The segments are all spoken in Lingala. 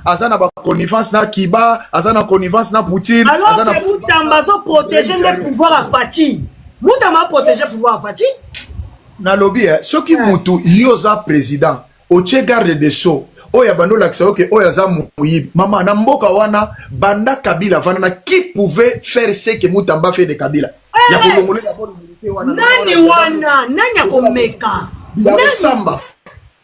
Aza na baconnivence na Kiba, aza na connivence na Poutine. Alors que Mutamba azoprotéger nde pouvoir ya Fatshi. Mutamba aprotéger pouvoir ya Fatshi. Nalobi soki mutu, yo oza président, otie garde de sceaux oyo abandi olakisa yo ke oyo aza moyibi. Mama, na mboka wana, banda Kabila avanda na, qui pouvait faire ce que Mutamba fait de Kabila, ya kolongola d'abord immunité wana? Nani wana? Nani akomeka? Ya kosamba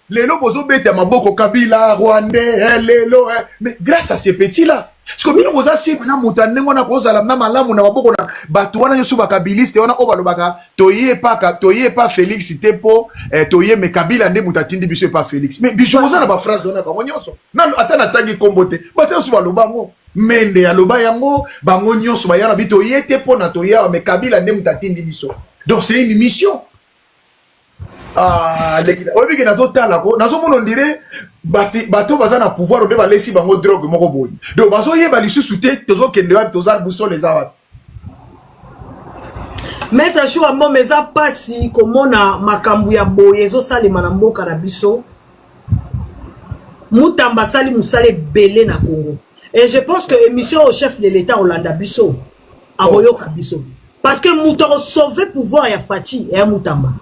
lelo bozobeta maboko, Kabila rwandais, lelo, mais grâce à ces petits là, parce que bino boza simple na moto ya ndenge wana, kozala na malamu na maboko na bato wana nyonso, bakabiliste wana oyo balobaka toye epaka, toye epa Félix te, mpo toye, me Kabila nde moto atindi biso epa Félix. Mais biso boza na baphrase wana, bango nyonso nano, ata natangi nkombo te, bato nyonso baloba yango. Mende aloba yango, bango nyonso baya na bi toye te mpo na toye awa, me Kabila nde moto atindi biso. Donc c'est une mission. Ah, oyebi ke nazotala ko, nazomona on dirait bato baza na pouvoir nde balesi bango drogue moko boye, donc bazoyeba lisusu te tozokende wapi, toza boussole eza wapi. Maître Shua Mboma, eza mpasi komona makambo ya boye ezosalema na mboka na biso. Mutamba asali mosala ebele na Congo et je pense que émission au chef de l'État olanda biso, akoyoka biso, parce que moto akosauve pouvoir ya Fatshi eya Mutamba.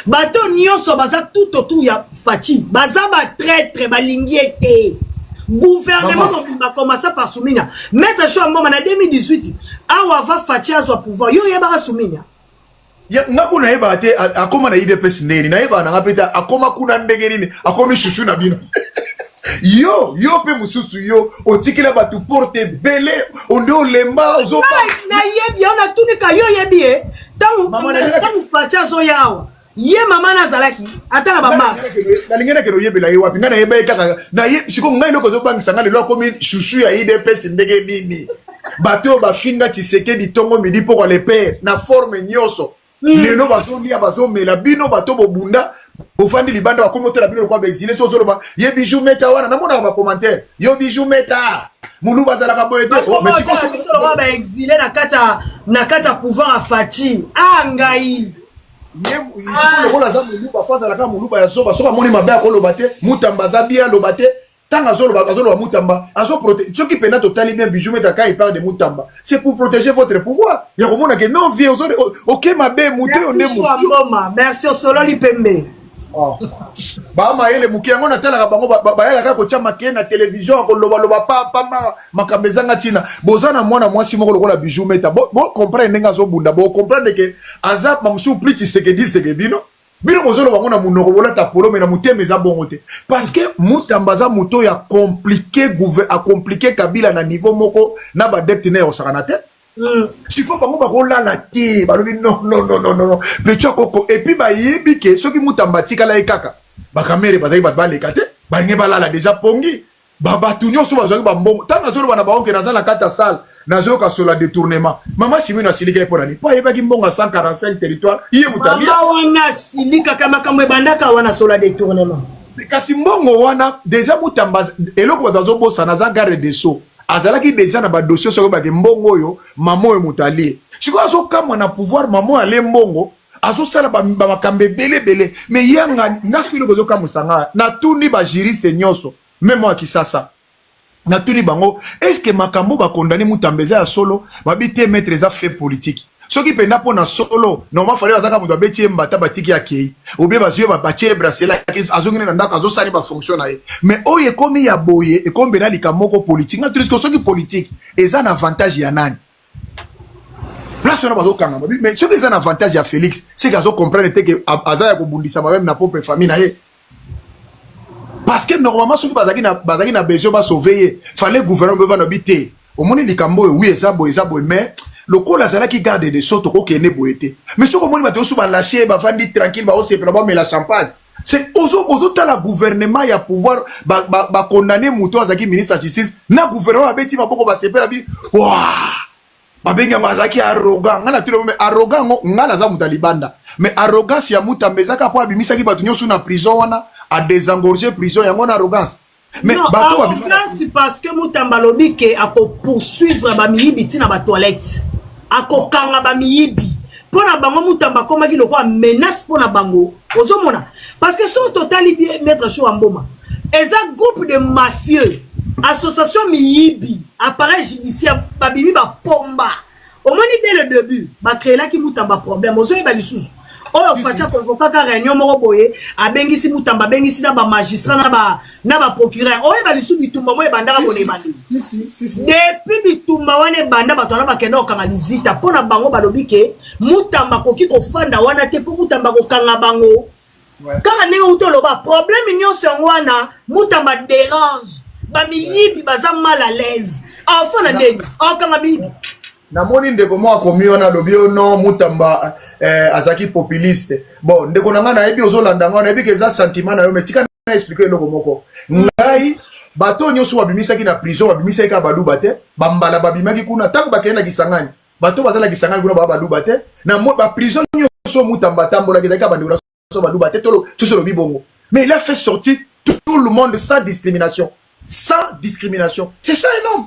Bato nyonso baza tout autour ya Fatshi baza batraître, balingi ye te. Gouvernement mobimba, commença par Suminwa. Maître Shua Mboma, na 2018 awa, ava Fatshi azwa pouvoir, yo oyebaka Suminwa? Nga kuna nayebaka te. Akóma na UDPS ndenge nini? Nayebaka nanga mpe te akóma kuna ndenge nini, akómi chouchou na bino. Yo mpe mosusu, yo otikela bato porte ebele, onde olemba. Nayebi yo, natunika yo, oyebi ye ntango Fatshi azoya awa, ye mama nazalaki ata na bamar. Nalingi nakende oyebela ye wapi? Ngai nayeba ye kaka. Sikoyo ngai eloko ezobangisa ngai, lelo akomi chouchou ya UDPS ndenge nini? Bato oyo bafinga Tshisekedi ntongo, midi, pokwa, le père na forme nyonso, lelo bazolia, bazomela. Bino bato bobunda, bofandi libanda, bakomi otela bino lokwa baexilés. So ozoloba ye Bijou Meta wana, namonaka bacommentaire, yo Bijou Meta, moluba azalaka boye te. Oh, baexilés na kati ya pouvoir ya Fatshi a ngai. Ye sikoyo lokola aza moluba, fo azalaka moluba ya zoba. Soki amoni mabe akoloba te. Mutamba aza bien, aloba te. Ntango azoloba, azoloba Mutamba azoprote. Soki mpena totali bien, Bijou Meta, quand il parle de Mutamba, c'est pour protéger votre pouvoir, ya komona ke non, vie oke mabe, moto oyo nde. Moto, merci, osololi pembe. Oh. Bamayele moke yango natalaka bango, bayaka kaka kotya makeye na télévision ya kolobaloba pamba, makambo ezanga ntina. Boza na mwana mwasi moko lokola Bijou Meta, bocomprendre ndenge azobunda, bocomprendre ke aza bamosusu plus tshisekediste ke bino. Bino bozoloba ngo na monoko, bolata polo, me na motema eza bongo te, parce que Mutamba aza moto oyo acompliqué, acompliqué Kabila na niveau moko na baadepte na ya kosakana te. Sikoyo bango bakolala te, balobi non, non, non, non, non, petit akoko. Et puis bayebi ke soki Mutamba atikala ye kaka, bakamere bazalaki bato baleka te, balingi balala déjà pongi. Bato nyonso bazwaki bambongo. Ntango azoloba na bango ke naza na kati ya salle, nazoyoka solo ya détournement, mama Simino asilika ye mpo na nini? Mpo ayebaki mbongo ya 145 territoire, ye moto alia. Wana asilikaka, makambo ebandaka wana, solo ya détournement. Kasi mbongo wana déjà Mutamba, eloko bato azobosana, aza garde des sceaux, azalaki déjà na badossier. Soki oyebake mbongo oyo, mama oyo moto alie, sikoyo azokamwa na pouvoir, mama oyo alie mbongo, azosala bamakambo ebele ebele. Mais yanga nga, soki eloko ezokamwisa nga, natuni bajuriste nyonso, même oyo ya Kisasa, natuni bango: est ce que makambo bakondani Mutamba eza ya solo? Babi te, maître, eza fait politique. Soki mpenza mpo na solo, normal fale azaka moto abeti ye mbata, batiki, akei obie, bazwi ye, batie ye bracelet, azongi na ndako, azosali bafonction na ye. Mais oyo ekomi ya boye, ekomi mpenza likambo moko politique. Nga tuni, soki politique eza na avantage ya nani? Place wana bazokangama. Mais soki eza na avantage ya Félix, seke azocomprendre te ke aza ya kobundisama même na propre famille na ye, parce que normalement soki bazalaki na besoin basauve ye, fallait gouvernement bevanda bi te. Omoni likambo oyo, oui, eza boye, eza boye, mais lokola azalaki garde de sceaux, tokokende boye te. Mais soki omoni bato nyonso balâche, bavandi tranquille, baosepela, bamela champagne, c'est ozotala gouvernement ya pouvoir bakondane moto azalaki ministre ya justice, na gouvernement babeti maboko, basepela bi wa babengi yango azalaki arrogant. Ngai natuli, mais arrogant yango, ngai naza moto ya libanda, mais arrogance ya Mutamba ezaka mpo abimisaki bato nyonso na prison wana, adésengorge prison yango na arrogance. Mais bato, arrogance parce que Mutamba alobi ke akopoursuivre bamiyibi ntina batoilette, akokanga bamiyibi. Mpo na bango, Mutamba akomaki lokola menace mpo na bango. Ozomona, parce que soki totali bien, maître Shua Mboma, eza groupe de mafieux. Association miyibi, appareil judiciaire babimi bapomba. Omoni, dès le début bacréelaki Mutamba problème. Ozoyeba lisusu oyo Fatshi aconvokaka réunion moko boye, abengisi Mutamba, abengisi na bamagistrat na baprocureur. Oyeba lisusu bitumba mo ebandaka bona ebandeli. Si, si, si, si. Depuis bitumba wana ebanda, bato wana bakenda kokanga lizita mpo na bango. Balobi ke Mutamba akoki kofanda wana te mpo Mutamba kokanga bango. Kaka ndenge uti oloba, problème nyonso yango wana. Mutamba dérange bamiyibi, baza mal à l'aise. Afanda ndeni akanga miyibi? Namoni ndeko moko akomi wana, alobi yo non, Mutamba azalaki populiste. Bon, ndeko na ngai, nayebi ozolanda ngai, nayebi ke eza sentiment na yo, mais tika na expliquer eloko moko. Ngai, bato nyonso babimisaki na prison, babimisaki kaka Baluba te. Bambala babimaki kuna ntango bakende na Kisangani, bato baza na Kisangani kuna baa Baluba te. Na baprison nyonso Mutamba atambolaki, ezalaki kaka bandeko na biso Baluba te. Toso lobi bongo, mais il a fait sortir tout le monde sans discrimination, sans discrimination. C'est ça un homme.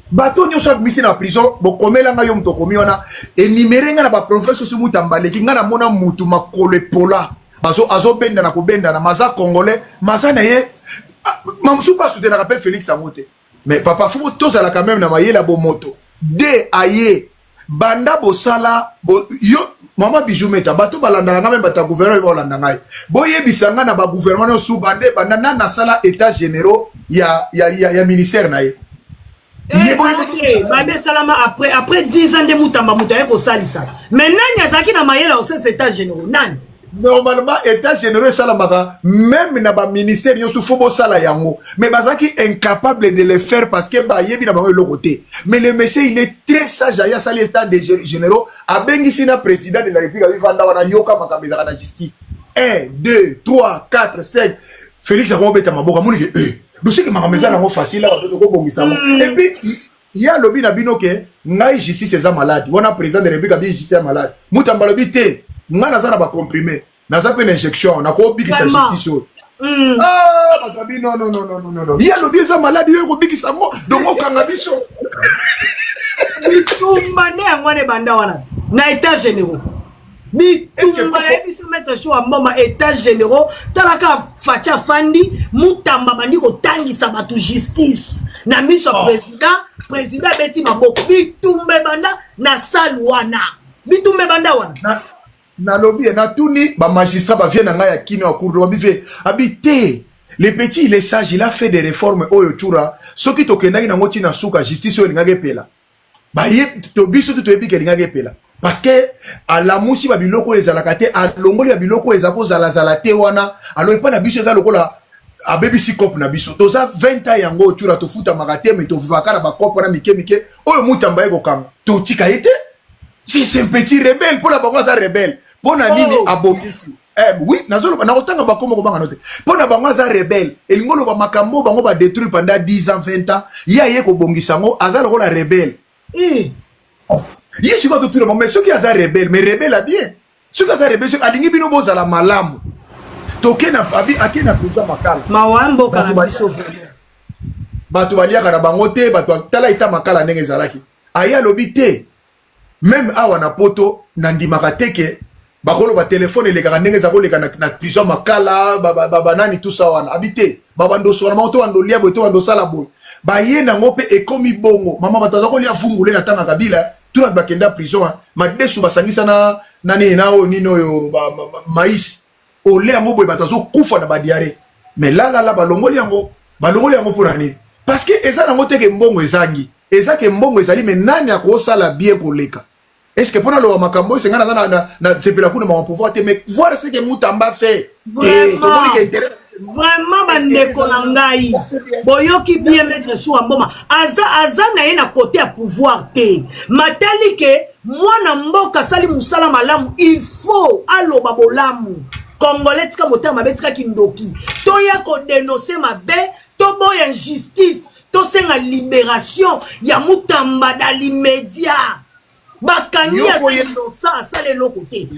Bato nyonso abimisi na prison, bokomela ngai, yo moto okomi wana, énumérer ngai na baprovince osi Mutamba aleki. Ngai namona mutu makolo epola, azobendana kobendana, maza congolais, maza na ye. Ah, mamosusu mpe asutenaka mpe Félix yango te. Mais papa, faut tozalaka même na mayele ya bomoto de aye banda bosala yo mama Bijou Meta. Bato balandaka ngai, même bato ya gouvernement baolanda ngai, boyebisa ngai na bagouvernement nyonso bande banda nani nasala état généraux ya ministère na ye. Babe esalama après 10 ans nde Mutamba moto aye kosalisa. Mais nani azalaki na mayele ya kosalisa état généraux? Nani? Normalement, état généraux esalamaka même na baministère nyonso, faut bosala yango, mais bazalaki incapable de le faire parce que bayebi na bango eloko te. Mais le monsieur, il est très sage. Aye asali état de généraux, abengisi na président de la République, abivanda wana, yoka makambo ezalaka na justice: 1, 2, 3, 4, 5. Félix akomobeta maboko, amoni ke dosiki makambo eza nango facile awa, tokobongisa yango. Et puis ye alobi na bino ke ngai justice eza malade wana. Président de la République abi justice eza malade. Mutamba alobi te, ngai naza na bacomprimé, naza mpe na injection, nakobikisa justice oyo. Ah, bato abi non, non, non, non, non, non, ye alobi eza malade, yo ekobikisa yango, donc okanga biso. Bitumba nde yango wana ebanda wana na état généraux. Bitumba ya biso, maître Sho Mboma, état généraux, talaka Fatshi afandi, Mutamba bandi kotangisa bato justice na miso ya président. Président abeti maboko. Bitumba ebanda na salle wana, bitumba ebanda wana. Nalobi ye, natuni bamagistrat bavie na ngai ya kino ya cour, babi vie abi te, le petit, il est sage, il a fait des réformes oyo tura soki tokendaki nango ntina suka, justice oyo elingaki epela. Baye to biso te, toyebi ke elingaki epela parce que alamusi babiloko oyo ezalaka te, alongoli babiloko oyo eza kozalazala te wana. Alo epai na biso eza lokola abebisi cope na biso. Toza 20 ans yango oyo tura tofutamaka te, mais tovivaka na bacope wana mike mike oyo Mutamba ye kokanga. Totika ye te, si c'est un petit rebelle. Mpo na bango aza rebelle. Mpo na nini? Abongisi. Oui, nazoloba, nakotanga bakombo, kobanga no te. Mpo na bango aza rebelle. Elingi oloba makambo bango badétruire pendant 10 ans, 20 ans, ye aye kobongisa yango, aza lokola rebelle. Oh. Ye sikoyo atotuna bango, mais soki aza rebelle, mais rebelle a bien, soki aza rebelle, soki alingi bino bozala malamu, toke na abi ake na prison Makala. Mawa mboka na biso. Bato baliaka na bango te. Bato, tala eta Makala ndenge ezalaki. Aye alobi te, même awa na Poto nandimaka te ke bakoloba telefone elekaka ndenge eza koleka na prison Makala. Banani tout ça wana abi te, babando oswana bango to bando lia boye to bando osala boye, baye nango mpe ekomi bongo. Mama, bato aza kolia vungule na ntango ya Kabila, tuna bakenda prison, madesu basangisa na nini na oyo nini oyo maïs ole yango boye, bato azokufa na badiarrhée. Mais lalala, balongoli yango, balongoli yango mpona nini? Parce que eza nango te ke mbongo ezangi, eza ke mbongo ezali, mais nani akosala bien koleka? Est ce que mpona loba makambo oyo senga naza na sepela kuna mama pouvoir te, mais voir ce que Mutamba fait te, tomoni ke intérêt. Vraiment, bandeko na ngai, boyoki bien, maître Shuwa Mboma aza na ye na côté ya pouvoir te. Matali ke mwana mboka asali mosala malamu, il faut aloba bolamu. Congolais, tika motema mabe, tika kindoki. Toya kodénoncer mabe, toboya injustice, tosenga libération ya Mutamba dans l'immédiat. Bakangi asa, asala eloko te.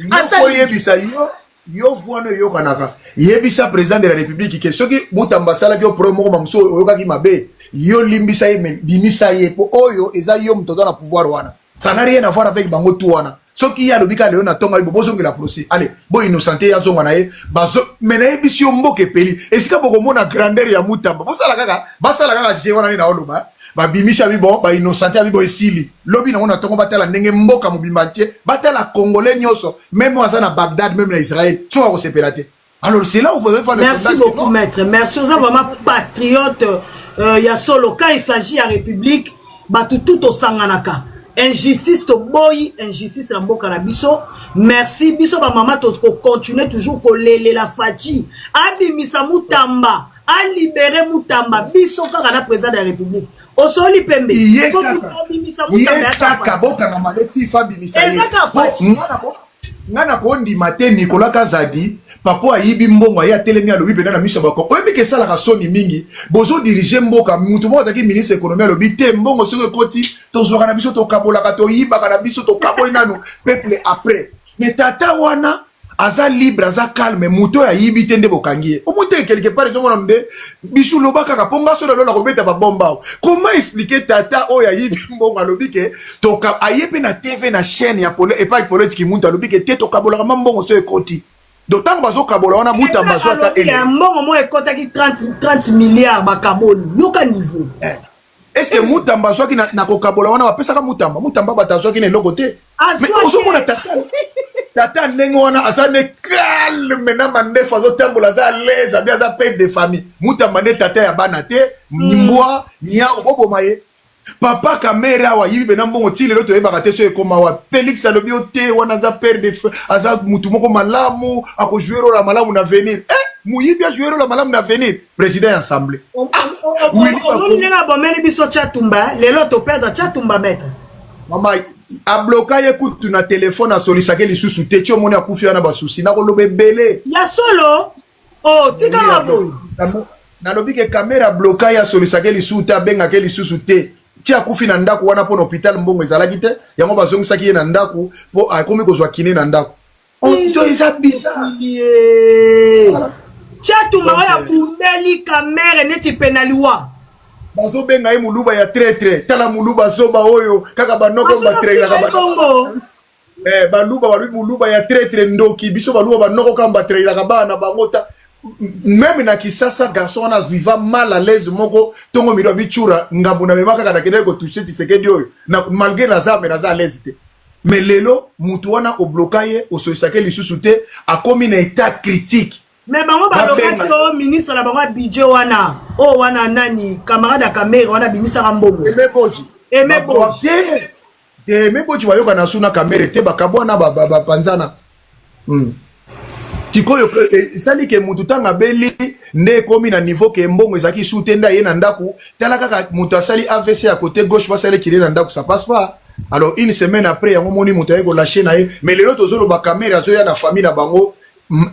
Oyebisa yo, yo vwana oyokanaka, yebisa président de la République ke soki Mutamba asalaki yo problème moko, mamosu oyokaki mabe, yo limbisa ye, mais bimisa ye, mpo oyo eza yo moto aza na pouvoir wana. Ça n'a rien à voir avec bango tout wana. Soki ye alobi kaka lelo na ntongo ayibo, bozongela procès, allez, bo innocente ye, azonga na ye. Bazo me nayebisi yo, mboka epeli esika bokomona grandeur ya Mutamba. Bosala kaka, basala kaka je wana nde naoloba. Babimisi abi bon, bainnocente abi bon, esili. Lobi nango na ntongo, batala ndenge mboka mobimba ntie, batala Congolais nyonso, même oyo aza na Bagdad, même na Israël, soki akosepela te. Alors c'est là où vous allez faire le Merci sondage. beaucoup, maître. Merci. Oza vraiment patriote ya solo. Quand il s'agit ya République, bato tout tosanganaka. Injustice, toboyi injustice na mboka na biso. Merci. Biso bamama tokocontinue toujours kolelela Fatshi abimisa Mutamba, alibere Mutamba. Biso kaka na président de la République. Osoli pembe. Ye Po kaka. moto abimisa Ye Mutamba ya kaka bokanga maleti fa abimisa ye. Eza kaka Po, Fatshi. Nga na kondima te. Nicolas Kazadi, papa ayibi mbongo, aye atelemi, alobi mpena na miso ya bako. Oyebi ke esalaka soni mingi, bozodirige mboka, mutu moko azalaki ministre économie alobi te, mbongo soki ekoti, tozwaka na biso, tokabolaka, toyibaka na biso, tokaboli nanu peuple après. Mais tata wana aza libre, aza calme. Moto oyo ayibi te nde bokangi ye. Omoni te, quelque part ezomona nde bisu. Loba kaka mpo nga so lelo na kobeta babomba awa. Comment expliquer tata oyo ayibi mbongo alobi ke toka, aye mpe na TV, na chaîne ya pole epai politiki, muntu alobi ke te, tokabolaka ma mbongo so ekoti. Donc ntango bazokabola wana, Mutamba azwa ata Alobi ya mbongo moko ekɔtaki 30 30 milliards, bakaboli. Yoka niveau. Est ce que Mutamba azwaki na kokabola wana bapesaka Mutamba? Mutamba bato azwaki na eloko te. Mais Azwaki. ozomona tata ndenge wana aza ne calme na mandefu, azotambola, aza à l'aise, abi aza père de famille. Mutamba nde tata ya bana te. Mbwa niao boboma ye. Papa Kamerhe awa ayibi mpena mbongo, ti lelo toyebaka te so ekóma wapi. Félix alobi yo te, wana aza père de aza mutu moko malamu, akojouer rôle ya malamu na avenir. Eh, moyibi ajouer rôle ya malamu na avenir, président ya assemblée. Willy Omoni ndenge abomeli biso Chatumba. Lelo toperdre Chatumba, maître. Mama abloka ye kutu na telefone, asolisaki lisusu te. Ti omoni akufi wana, basusi nakoloba ebele. Ya solo? O tikala boye. Nalobi ke Kamerhe abloka ye, asolisaki lisusu te, abengaki lisusu te, ti akufi na ndako wana. Mpo na hôpital mbongo ezalaki te, yango bazongisaki ye na ndako mpo akomi kozwa kine na ndako. To eza bizarre. Chatumba oyo abundeli Kamerhe neti penaliwa. Bazobenga ye moluba ya traître. Tala moluba zoba oyo kaka banoko batraîtraka. Bongo. Eh, baluba balobi moluba ya traître, ndoki. Biso baluba, banoko kaka batraîtraka bana na bango. Ta même na Kisasa, garçon wana viva mal à l'aise moko. Ntongo milo abicura ngambo na mema kaka nakendaki kotouche Tshisekedi oyo na, malgré naza, me naza à l'aise te. Mais lelo mutu wana obloka ye, osolisaki lisusu te, akomi na état critique. Mais bango balobaki o ministre na bango ya budget wana, oyo wana nani, camarade ya Kamerhe wana, abimisaka mbongo. Aimé Boji. Aimé Boji. Te te, Aimé Boji bayoka na su na Kamerhe te, bakabwana, bapanzana. Sikoyo esali ke mutu ntango abeli nde ekomi na niveau ke mbongo ezalaki su te, nde aye na ndako. Tala kaka moto asali AVC ya côté gauche, basali ekili na ndako, ça passe pas. Alors une semaine après, yango moni moto aye kolâcher na ye. Mais lelo tozoloba, Kamerhe azoya na famille na bango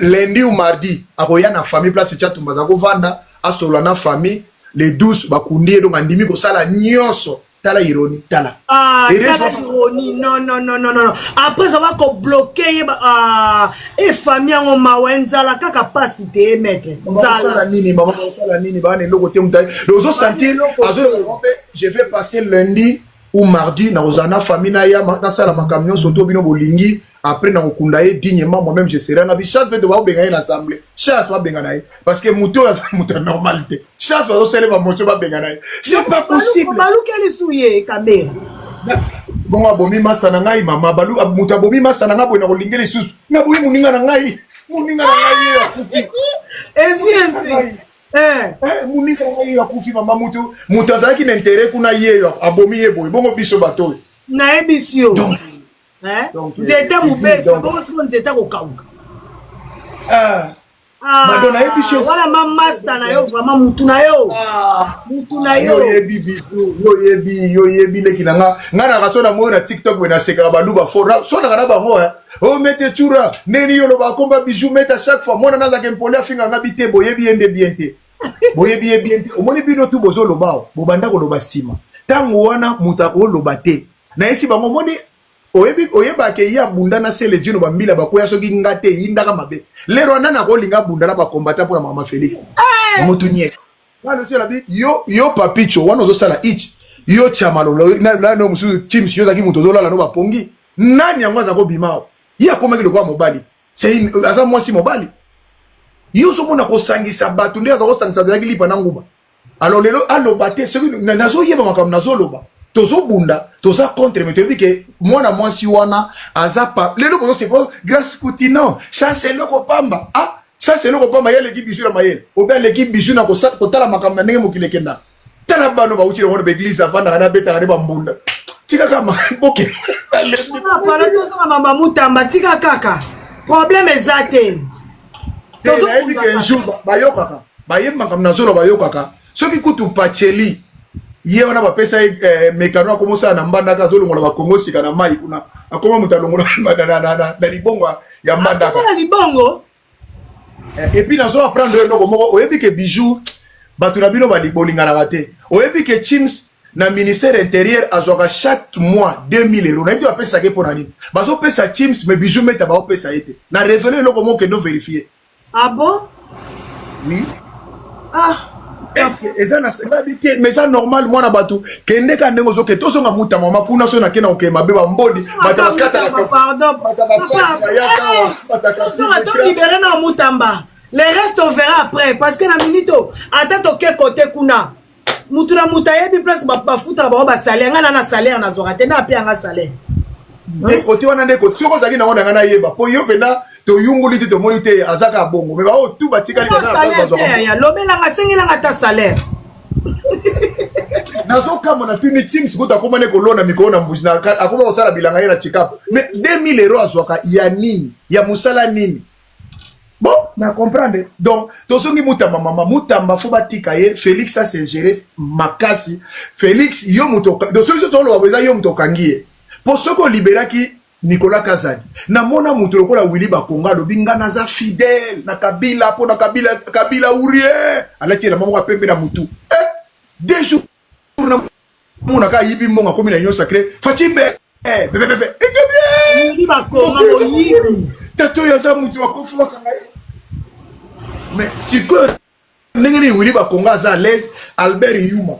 lundi ou mardi, akoya na famille place Chatumba aza kovanda, asolola na famille. Le 12 bakundi ye. Donc andimi kosala nyonso. Tala ironie, tala. Ah, tala ironie. Non, non, non, non, non. Après avoir kobloquer ye, ah, e famille yango mawa, nzala kaka, pasi te, maître. Nzala nini, mama? Osala nini? Bana eloko te. Moto ozosentir azoloba mpe: je vais passer lundi ou mardi, nakozala na famille, naya nasala makambo nyonso to bino bolingi. Après nakokunda ye dignement, moi-même je serai. Ngabi chance mpe tobakobenga ye na assemblée, chance babenga na ye, parce que moto oyo aza moto normal te. Chance bazosala bamotion, babenga na ye, c'est pas possible. Balukeli su ye Kamerhe. Bongo abomi masa na ngai, mama. Moto abomi masa na ngai boye, na kolingi lisusu naboyi moninga na ngai, moninga na ngai ye akufi. Ezwi, ezwi. Moninga na ngai ye akufi, mama. Moto moto azalaki na intérêt kuna, ye abomi ye boye. Bongo biso bato oyo? Nayebisi yo, nzete mobesi, bongo siko nzete akokauka. Mado, nayebisi yo. Wana ma master na yo, vraiment mutu na yo, mutu na yo. Yo oyebi biso, yo oyebi, yo oyebi leki na nga. Nga naka so na moyo na TikTok boye, nasekaka baluba fort, so naka na bango. O maître Tshoura, ndeni yo olobaka komba Bijou maître à chaque fois, mwana nazalaka mpoli, afinga nga bi te. Boyebi ye nde bien te, boyebi ye bien te. Omoni bino tu bozoloba awa, bobanda koloba nsima. Ntango wana moto akoloba te. Nayesi bango, omoni, oyebi, oyebaka ye abunda na sele dino bambila bakwea. Soki nga te, eyindaka mabe. Lero nani akolinga abunda na bakombata mpona mama Félix? Motu nie wana osala bi yo, yo papicho wana ozosala ich. Yo Chamalolo na mosusu Chims, yo ozalaki moto ozolala no bapongi. Nani yango aza kobima awa? Ye akomaki lokola mobali, aza mwasi mobali. Yo ozomona kosangisa bato nde aza kosangisa, azalaki lipa na nguba. Alors lelo aloba te. Soki nazoyeba makambo nazoloba, tozobunda, toza contre, mais toyebi ke mwana mwasi wana aza pa. Lelo bozosepo Grâce Kutino, chance eloko pamba. Ah, chance eloko pamba, ye aleki bisu na mayele, obe aleki bisu na kotala makambo na ndenge mokili ekendaka. Tala bano bauti nango na baeglise, avandaka na abetaka nde bambunda. Tika kaka boke. Tozonga mama Mutamba, tika kaka, problème eza te. Nayebi ke un jour bayokaka, bayebi makambo nazoloba, bayokaka. Soki kutu Pacheli ye wana bapesa ye mekano, akomosala na Mbandaka, azolongola bakongo sika na mai kuna, akoma moto alongola na libongo ya Mbandaka. Libongo. Et puis nazo apprendre eloko moko. Oyebi ke Bijou, bato na bino bolinganaka te. Oyebi ke Chims na ministère intérieur azwaka chaque mois 2000 euros? Nayebi te bapesaka ye mpo na nini. Bazopesa Chims, mais Bijou Meta baopesa ye te. Na révélé eloko moko, kende ovérifie. Ah bon? Oui. Ah. Est-ce que eza na ngabi te? Mais eza normal, mwana bato, kende ka ndenge ozokende. Tozonga muta mama kuna. So nakende kokende mabe, bambodi bato bakataka. Pardon, tolibere na Mutamba, le reste on verra après, parce que na minute ata toke kote kuna, mutu na mutu ayebi place bafutaka bango basalaire. Ngai na salaire nazwaka te, na ape yanga salaire. Te, kote wana nde soki ozalaki nango na ngai nayeba, mpo yo mpena toyunguli te, tomoni te, aza kaka bongo. Me baoyo tu batikali. Lobelanga, asengelanga ata salaire. Nazokamba na tuni Tim sikoyo, akoma ne kolona mikolo na Mbuji, akoma kosala bilanga ye na Chikapa, mais 2000 euros azwaka ya nini, ya mosala nini? Bon, na comprendre. Donc tozongi Mutamba, mama Mutamba, fo batika ye. Félix asingere makasi. Félix, yo moto, donc soki biso toloba, eza yo moto okangi ye, mpo soki oliberaki Nicolas Kazadi, namona moto lokola Willy Bakonga alobi: "Nga naza fidèle na Kabila, mpo na Kabila, Kabila ou rien." Alati elamba moko apembe na mutu. Eh, 2 jours namonaka ayibi mbongo, akomi na Union sacrée. Fatshi bebebebe. Willy Bakonga moyibi. Tata oyo aza motu akofi, bakanga ye. Mais sikoyo ndenge nini Willy Bakonga aza à l'aise, Albert Yuma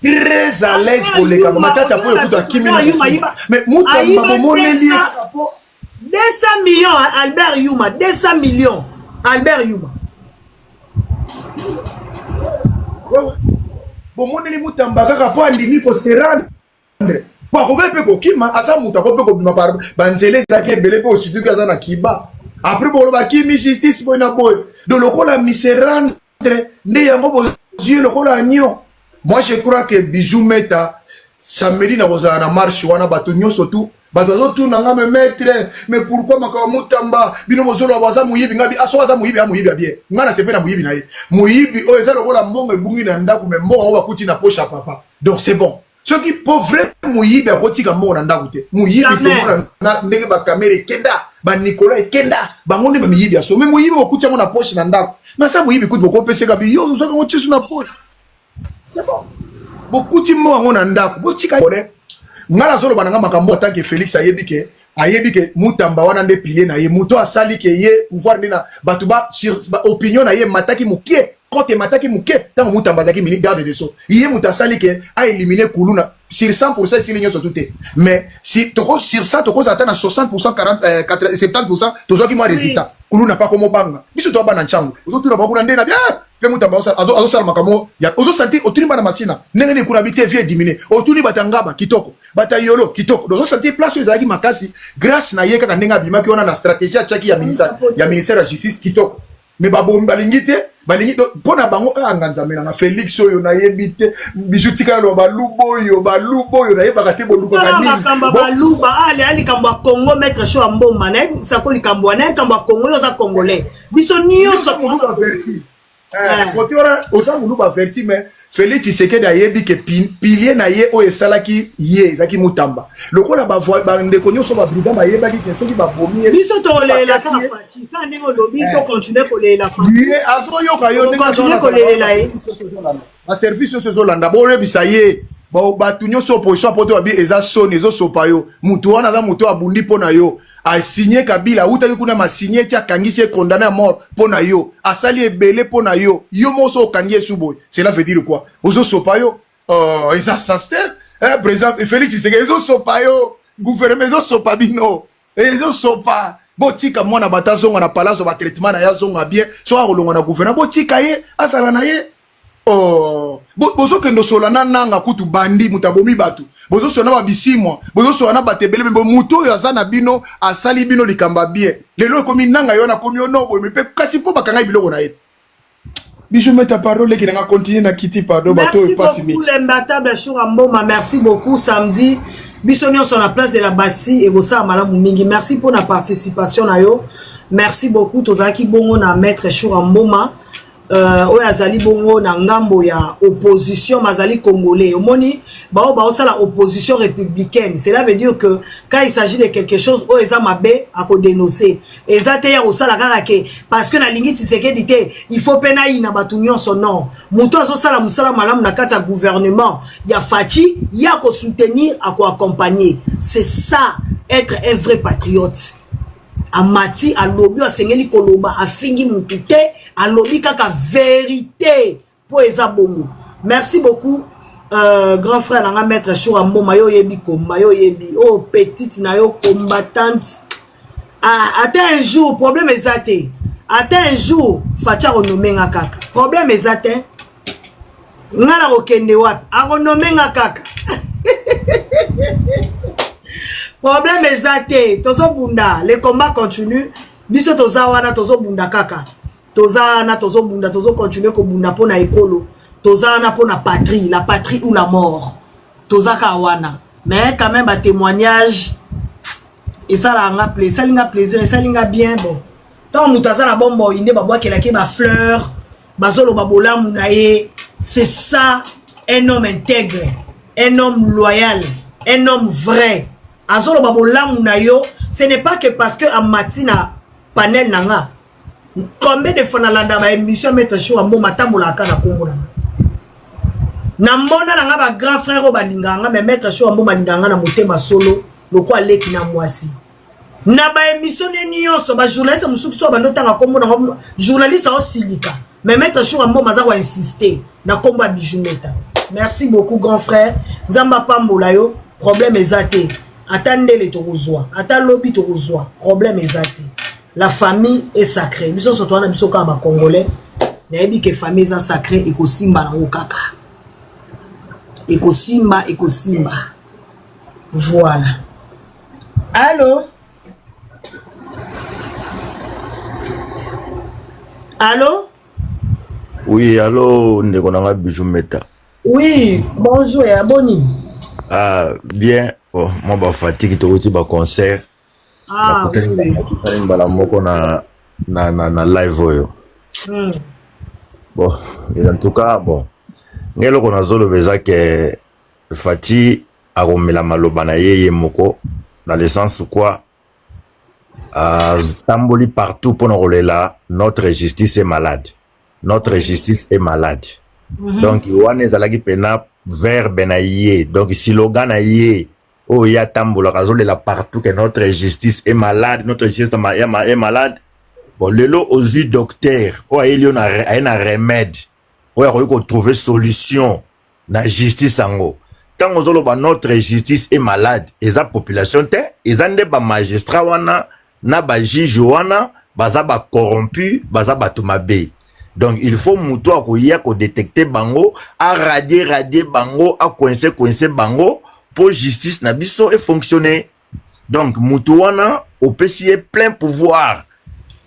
très à l'aise koleka Matata, mpo ekuta akimi na, mais Mutamba bomoneli ye kaka mpo 200 millions, Albert Yuma, 200 millions, Albert Yuma. Bomoneli Mutamba kaka mpo andimi kose rendre, po akoki mpe kokima, aza moto akoki mpe kobima par banzela ezalaki ebele, mpe osituki aza na kiba. Après boloba akimi justice boye na boye. Donc lokola mise rendre nde yango bozwi lokola agneau. Moi je crois que Bijou Meta, samedi na kozala na marche wana, bato nyonso tu, bato bazotuna nga: "Me maître, mais pourquoi makambo Mutamba, bino bozoloba baza moyibi?" Nga bi aso aza moyibi, a moyibi ya bien. Nga na sepe na moyibi na ye. Moyibi oyo eza lokola mbongo ebungi na ndako, me mbongo yango bakuti na poche ya papa, donc c'est bon. Soki po vrai moyibi akotika mbongo na ndako te. Moyibi tomona ndenge bakamere ekenda, banikola ekenda, bango nde bamiyibi ya so. Me moyibi bokuti yango na poche na ndako, nasa moyibi kutu bokopeseka bi yo ozwaka yango tisu na poche, c'est bon. Bokuti mbongo yango na ndako, botika. Nga nazoloba na nga makambo en tant que Félix ayebi ke Mutamba wana nde pilier na ye, moto asali ke ye pouvoir nde na bato ba, ba opinion na ye emataki mokie, kote emataki moke ntango Mutamba azalaki mini garde de sceaux. Ye moto asali ke aélimine kuluna sur 100. Esili nyonso tu te, mais si toko sur 100, tokozala ata na 60, 40, 80, 70. Tozwaki mwa résultat. Kuluna pa komobanga biso toa bana ntyango, ozotuna bakuna nde na bien mpe Mutamba azosala makambo, ozosentir. Otuni bana Masina ndenge nini kuna bi te, vie diminue. Otuni bato ya Ngaba kitoko, bato ya Yolo kitoko. Donc ozosentir place oyo ezalaki makasi grâce na ye kaka ndenge abimaki wana na stratégie atiaki ya ministère ya justice kitoko. Mais babomi balingi te, balingi mpo na bango anga Nzambe nanga. Félix oyo nayebi te, Bisu tika loba, baluba oyo, baluba oyo nayebaka te, bolukaka nini? Makambo baluba ale ya likambo ya Congo, maître Sho ya Mbomba, nayebisako likambo wana, likambo ya Congo. Oyo oza congolais, biso nyonso. Moluba averti kote wana, oza moluba averti. Mais Félix Tshisekedi ayebi ke pilier na ye oyo esalaki ye ezalaki Mutamba. Lokola bandeko nyonso babrigand bayebaki ke soki babomi ye, biso tokolelela kaka Fatshi, kaka ndenge olobi, tocontinue kolelela. Ye azoyoka yo. Ndenge kolelela ye. Baservice nyonso ezolanda, boyebisa ye. Bato nyonso opposition apo to babi eza soni, ezosopa yo. Mutu wana aza motu abundi mpo na yo, asinye Kabila, awutaki kuna masinye ti akangisi ye, condamné à mort mpo na yo, asali ebele mpo na yo. Yo moko so okangi ye su boye, cela veut dire quoi? Ozosopa yo. Eza sas te. Eh, président Félix Tshisekedi ezosopa yo, gouvernement ezosopa bino, ezosopa. Botika mwana bato azonga na palazzo, batraitement na ye azonga bien. Soki akolongwa na gouvernement, botika ye azala na ye. Oh, bozokende osola na nanga kutu bandi moto abomi bato, bozosola na babisimwa, bozosola na bato ebele. Moto oyo aza na bino asali bino likambo ya bien, lelo ekomi nanga yo nakomi yo no boye mpe kasi mpo bakangai biloko na ye. Bijou Meta, parole leki nanga, continue na kiti, pardon, bato oyo epasi mingi. L'imbattable Shura Mboma, merci beaucoup. Samedi biso nyonso na place de la Bastille, ekosala malamu mingi. Merci pour la participation na yo, merci beaucoup. Tozalaki bongo na maître Shura Mboma, oyo azali bongo na ngambo ya opposition, bazali congolais. Omoni bao baosala opposition républicaine, cela veut dire que quand il s'agit de quelque chose oyo eza mabe, akodénoncer. Eza te ya kosala kaka ke parce que nalingi Tshisekedi te, il faut mpe nayina bato nyonso. Non, moto azosala mosala malamu na kati ya gouvernement ya Fatshi, ya kosoutenir, akoaccompagner. C'est ça, être un vrai patriote. Amati, alobi oyo asengeli koloba, afingi mutu te, alobi kaka vérité mpo eza bongo. Merci beaucoup, grand frère nanga maître Shura Mboma. Yo oyebi komba, yo oyebi oyo petite na yo combattante. Ah, ata un jour problème eza te, ata un jour Fatshi akonommer nga kaka, problème eza te. Nga na kokende wapi? Akonommer nga kaka, problème eza te. Tozobunda, le combat continue. Biso toza wana, tozobunda kaka, toza wana, tozobunda, tozocontinue kobunda mpo na ekolo. Toza wana mpo na patrie, la patrie ou la mort, toza kaka wana. Mais quand même batémoignage esalaka nga, esali nga plaisir, esali nga bien. Bon, ntango moto aza na bomboi nde babwakelaki bafleur, bazoloba bolamu na ye. C'est ça un homme intègre, un homme loyal, un homme vrai. Azoloba bolamu na yo, ce n'est pas que parce que amati na panel na nga. Combien de fois nalanda baémission maître Shura Mboma, atambolaka na nkombo na nga, namona na nga bagrand frère oyo balingaka nga, mais maître Shura Mboma alingaka nga na motema solo lokola aleki na mwasi. Na baémission ne nyonso, bajournaliste mosusu so bando otanga nkombo nango, journaliste aosilika, mais maître Shura Mboma aza koinsiste na nkombo ya Bijou Meta. Merci beaucoup, grand frère, Nzambe apambola yo. Problème eza te, ata ndele tokozwa, ata lobi tokozwa, problème eza te. La famille est sacrée. Biso nyonso towana, biso kaka bacongolais, nayebi ke famille eza sacré. Ekosimba nango kaka, ekosimba, ekosimba. Voilà. Allo, allo. Oui, allo, ndeko nanga Bijou Meta. Oui, bonjour ya boni? Ah, bien. Bon, moi ba fatigue, tokoti ba concert. Ah, oui, oui. Nakutani mbala moko na live oyo. Bon, mais en tout cas, bon. Ngai eloko nazoloba eza ke Fatshi akomela maloba na ye ye moko, dans le sens quoi atamboli partout mpona kolela "Notre justice est malade, notre justice est malade". Donc wana ezalaki mpena verbe na ye, donc slogan na ye oyo ye atambolaka, azolela partout que notre justice est malade, notre justice est malade. Bon, lelo ozwi docteur oyo ayeli yo, aye na remède oyo akoki kotrouver solution na justice yango. Ntango ozoloba "Notre justice est malade", eza population te, eza nde bamagistrat wana na bajuge wana, baza bacorrompu, baza bato mabe. Donc il faut moto akoya kodétecter bango, aradier radier bango, acoincer coincer bango mpo justice na biso efonctionne. Donc moto wana opesi ye plein pouvoir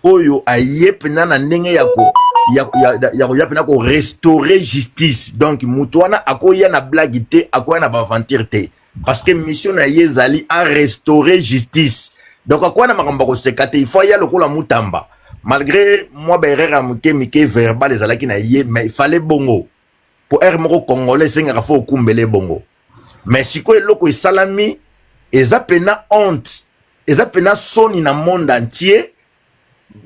oyo aye mpena na ndenge ya koya mpena korestaurer justice. Donc moto wana akoya na blague te, akoya na baaventure te, parce que mission na ye ezali arestaurer justice. Donc akoya na makambo ya koseka te, il faut aya lokola Mutamba. Malgré mwa baerreur ya moke mike verbal ezalaki na ye, mais il fallait bongo po ere moko congolais esengaka fo okumbele bongo. Mais sikoyo eloko esalami eza pena honte, eza pena soni na monde entier.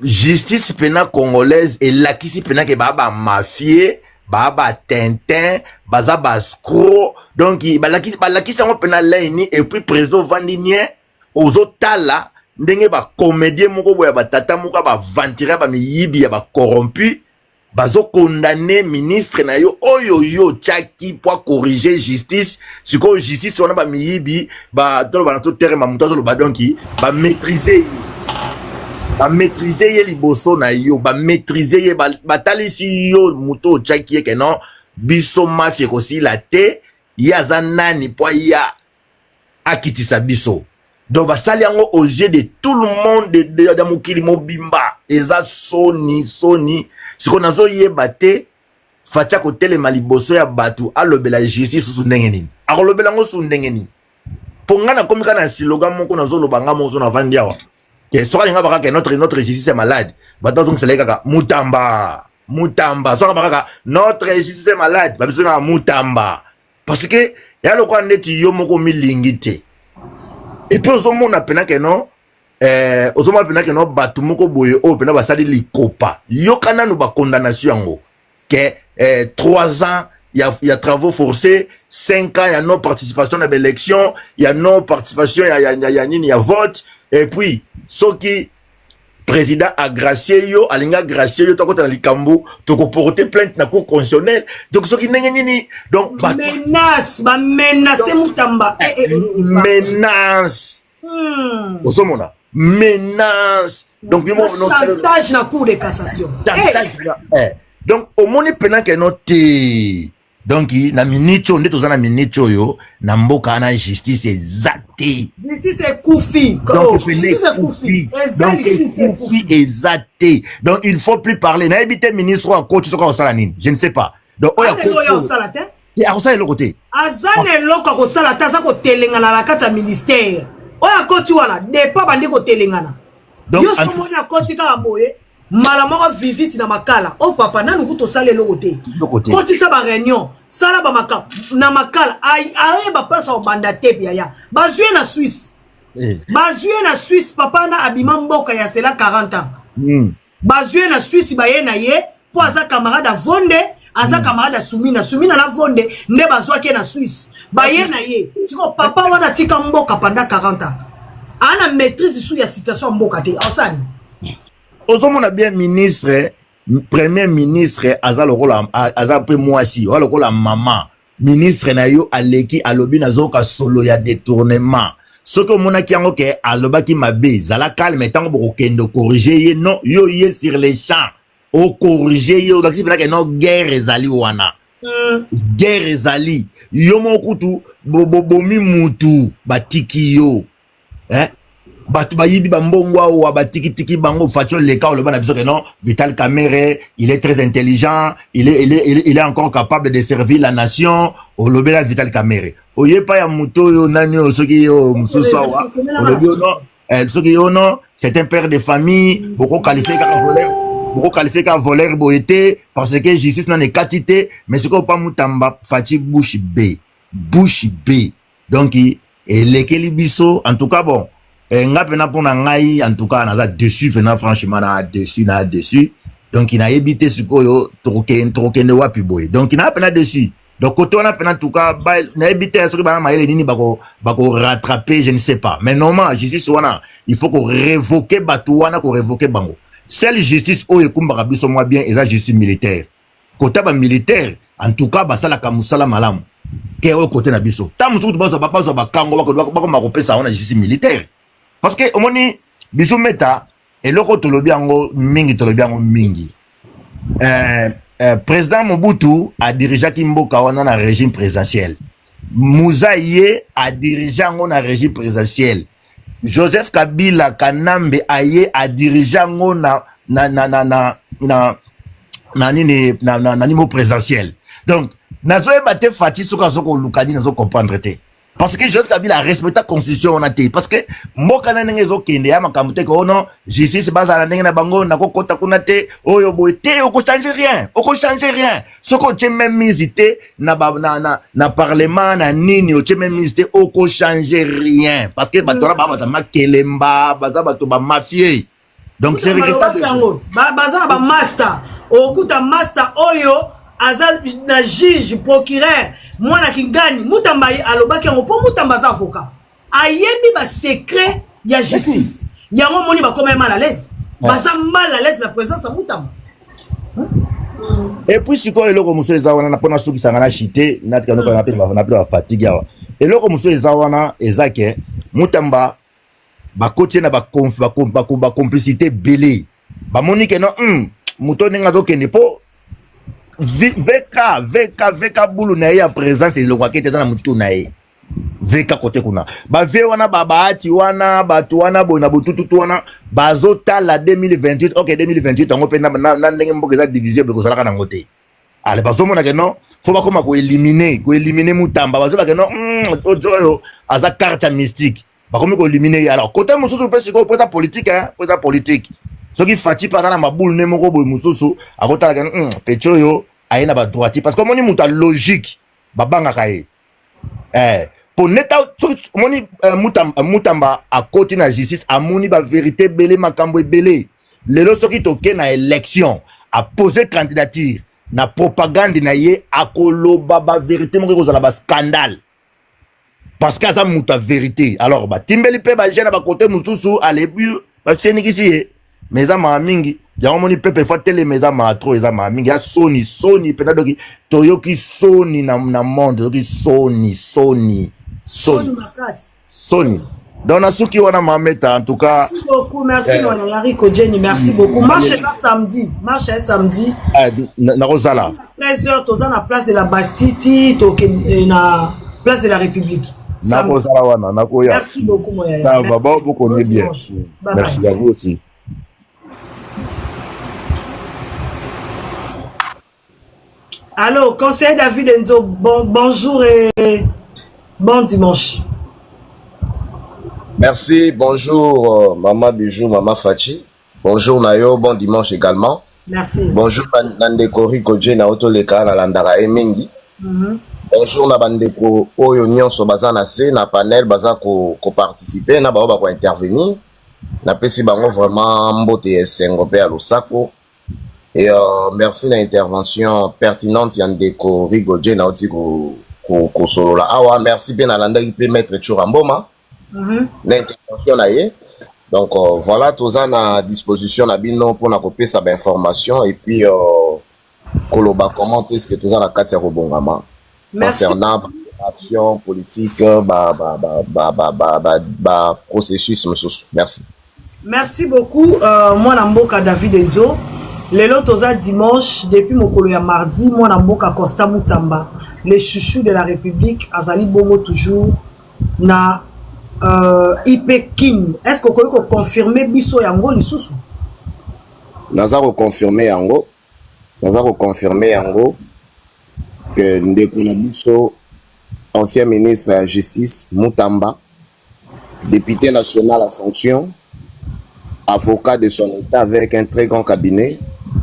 Justice pena congolaise elakisi pena ke baa bamafie, baa batintin, baza baescroc. Donc balakisi yango pena laini. Et puis président ovandi nie, ozotala ndenge bacomédien moko boye ya batata moko ya baaventurier, bamiyibi, ya bacorrompu. Bazokondane ministre na yo oyo yo otyaki mpo acorrige justice. Sikoyo justice wana bamiyibi, toloba na to terme moto azoloba, donc bamaîtrise ye, bamaîtrise ye liboso na yo, bamaîtrise ye, batalisi yo moto otyaki ye ke non, biso mafia ekosila te, ye aza nani mpo aya akitisa biso? Donc basali yango aux yeux de tout le monde ya mokili mobimba. Eza soni, soni. Sikoyo nazoyeba te, Fatshi akotelema liboso ya bato, alobela justice susu ndenge nini? Akolobela yango susu ndenge nini? Mpo ngai nakomi kaka na slogan moko, nazoloba nga moko so navandi awa ke soki alinga bakaka notre justice est malade, bato bazongisela ye kaka Mutamba, Mutamba. Soki bakaka notre justice est malade, babiso kaka Mutamba, parce que ya lokola ndeti yo moko milingi te. Et puis ozomona mpena ke non, ozomona mpena ke non, bato moko boye oyo mpena basali likopa. Yoka nanu bacondamnation yango ke 3 ans ya travaux forcés, 5 ans ya non participation na baélection, ya non participation ya nini, ya vote. Et puis soki président agracie yo, alingi agracie yo, tokota na likambo, tokoporte plainte na Cour constitutionnelle. Donc soki ndenge nini, donc menace, bamenace Mutamba. Menace. Ozomona menace, donc yo chantage na Cour de cassation. Eh. Donc omoni mpena ke no te. Donc na minute oyo nde toza na minute oyo na mboka wana, justice eza te. Justice ekufi. Donc ekufi, eza te. Donc il faut plus parler. Nayebi te ministre oyo akoti soki akosala nini, je ne sais pas. Donc oyo akoti akosala eloko te. Aza na eloko akosala te. Aza kotelengana na kati ya ministère oyo akoti wana. Depa bandi kotelengana, yo somoni akoti kaka boye, mbala moko visite na Makala. O papa, nanu kuta osala eloko te. Kotisa baréunion, sala bamakambo na Makala, ayeba mpasa obanda te. Yaya, bazwi ye na Suisse, bazwi ye na Suisse. Papa na abima mboka ya sela 40 ans. Bazwi ye na Suisse, baye na ye mpo aza camarade avonde, aza camarade ya Sumina. Sumina na Vonde nde bazwaki ye na Suisse, baye na ye. Siko papa wana atika mboka pendant 40 ans, aa na maîtrise su ya situation ya mboka te, osani. Ozomona bien, ministre, premier ministre aza lokola, aza mpe mwasi oza lokola mama ministre na yo. Aleki, alobi nazoyoka solo ya détournement. Soki omonaki yango ke alobaki mabe, zala calme. Ntango bokokende corrige ye, non, yo ye sur le champ ocorrige ye, olakisi mpenza ke non, guerre ezali wana. Guerre ezali. Yo moko kutu bobomi mutu, batiki yo, eh? Bato bayibi bambongo awa, batikitiki bango. Fatshi oleka, oloba na biso ke non, Vital Kamerhe, il est très intelligent, il est encore capable de servir la nation. Olobela Vital Kamerhe, oyepa ya moto oyo nani oyo, soki oyo mosusu awa olobi yo non, soki yo non, c'est un père de famille. Bokoqualifie kaka voleur, bokoqualifie kaka voleur boye te, parce que justice nano ekati te. Mais sikoyo pa Mutamba, Fatshi bouche bée, bouche bée. Donc elekeli biso. En tout cas, bon, nga mpena, mpo na ngai, en tout cas naza déçu mpena, franchement na déçu, na déçu. Donc nayebi te sikoyo tokokende wapi boye. Donc naa mpena déçu. Donc côté wana mpena, en tout cas nayebi te soki bana mayele nini bako rattraper, je ne sais pas. Mais normalement justice wana, il faut korévoke bato wana, korévoke bango. Seule justice oyo ekumbaka biso mwa bien eza justice militaire. Kota bamilitaire, en tout cas basalaka mosala malamu ke oyo kote na biso. Ta mosuku bazwa bakango, bakoma kopesa yango na justice militaire, parce que omoni biso meta eloko tolobi yango mingi, tolobi yango mingi. Président Mobutu adirigeaki mboka wana na régime présidentiel. Mzee ye adirige yango na régime présidentiel. Joseph Kabila Kanambe aye adirige yango na nini, na niveau présidentiel. Donc nazoyeba te Fatshi soki azokoluka nini, azocomprendre te, parce que Joseph Kabila arespecta constitution wana te, parce que mboka na ndenge ezokende ya makambo te ke oh non, justice bazala na ndenge na bango, nakokɔta kuna te, oyo boye te. Okochange rien, okochange rien soki otie même mise te na parlement na nini, otie même mise te, okochange rien, parce que bato wana baa bato ya makelemba, baza bato bamafie. Donc c'est regrettable. Yango baza na bamaster. Okuta master oyo aza na juge, procureur, mwana kingani. Mutamba alobaki yango mpo Mutamba aza avocat, ayebi basecret ya justice. Yango omoni bakoma ye mal à l'aise, baza mal à l'aise na présence ya Mutamba. Et puis sikoyo eloko mosusu eza wana mpo nasukisanga na chite natika noka na mpe bafatigue awa. Eloko mosusu eza wana eza ke Mutamba bakoti ye na bacomplicité ebele, bamoni ke no moto ndenge azokende mpo VK VK VK bulu na ye ya présence elongwaki ete eza na motu na ye. VK kote kuna bavie wana, babaati wana, bato wana boye na botututu wana bazotala 2028. Ok, 2028 yango mpe na ndenge mboka eza divisible, kozalaka nango te. Ale bazomona ke non, faut bakoma koéliminer Mutamba. Bazobake non, oyo aza carte ya mystique, bakomi koéliminer ye. Alors kote mosusu mpe sikoyo, po eza politique, po eza politique, soki Fatshi mpe aza na mabulu ne moko boye mosusu, akotala ke peti oyo aye na badroiti, parce que omoni moto ya logique babangaka ye. Po neta soki omoni Mutamba, Mutamba akoti na justice, amoni bavérité ebele, makambo ebele. Lelo soki toke na élection, apose candidature, na propagande na ye akoloba bavérité moko ekozala bascandale, parce que aza moto ya vérité. Alors batimbeli mpe bajeune na bakote mosusu, alebi bafienikisi ye, mais eza maa mingi. Yango moni pepe faut telema, eza maa trop, eza maa mingi ya soni, soni mpena. Doki toyoki soni na monde, toyoki soni, soni, soni, soni. Donc nasuki wana, Mameta, en tout cas. Merci beaucoup, merci. Mon Rico Jenny, merci beaucoup. Marche eza samedi, marche est samedi. Nakozala. 13h toza na place de la Bastille, ti tokende na place de la République. Nakozala wana, nakoya. Merci beaucoup, mon yaya. Ça va, bon, vous connaissez bien. Bye. Merci bye. À vous aussi. Allô, conseiller David Enzo, bon, bonjour et bon dimanche. Merci, bonjour Maman Bijou, Maman Fachi. Bonjour Nayo, bon dimanche également. Merci. Bonjour Nandeko Rico J na otoleka na landaka ye mingi. Bonjour na bandeko oyo nyonso baza na se na panel, baza ko, ko participer na bao bako intervenir. Napesi bango vraiment mbote ya esengo mpe ya losako. Et merci na intervention pertinente ya ndeko Rigo J na oti ko ko kosolola awa. Merci mpe nalandaki mpe maître Tshoura Mboma na intervention na ye. Donc voilà, toza na disposition na bino mpona kopesa bainformation et puis koloba comment est-ce que toza na kati ya kobongama Merci. Concernant action politique, ba ba ba ba ba ba ba, ba processus mosusu. Merci. Merci beaucoup, mwana mboka David Enzo. Lelo toza dimanche, depuis mokolo ya mardi, mwana mboka Constant Mutamba, le chouchou de la République, azali bongo toujours na IP Kin. Est-ce que okoki koconfirme biso yango lisusu? Naza koconfirme yango, naza koconfirme yango ke ndeko na biso ancien ministre ya justice Mutamba, député national en fonction, avocat de son état avec un très grand cabinet,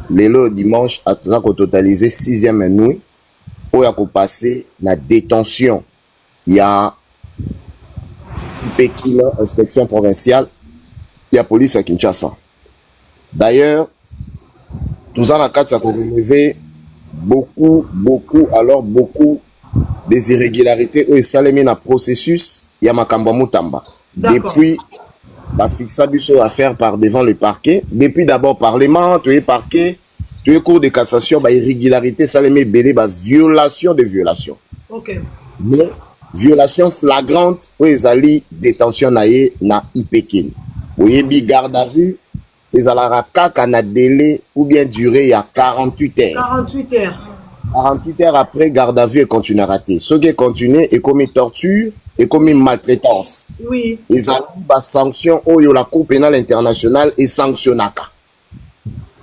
lelo dimanche aza kototaliser sixième nuit oyo akopase na détention ya Pékin, inspection provinciale ya police ya Kinshasa. D'ailleurs toza na kati ya korelever beaucoup, beaucoup, alors beaucoup des irrégularités oyo esalemi na processus ya makambo ya Mutamba depuis bafixa biso affaire par devant le parquet. Depuis d'abord parlement, toye parquet, toye cour de cassation, bairrégularité esalemi ebele, baviolation de violation. Mais violation flagrante oyo ezali détention na ye na IPKIN. Boyebi, garde à vue ezalaka kaka na délai ou bien durée ya 48 heures. 48 heures. 48 heures après, garde à vue econtinuera te. Soki econtinue, ekomi torture, ekomi maltraitance. Ezali basanction oyo la Cour pénale internationale esanctionnaka,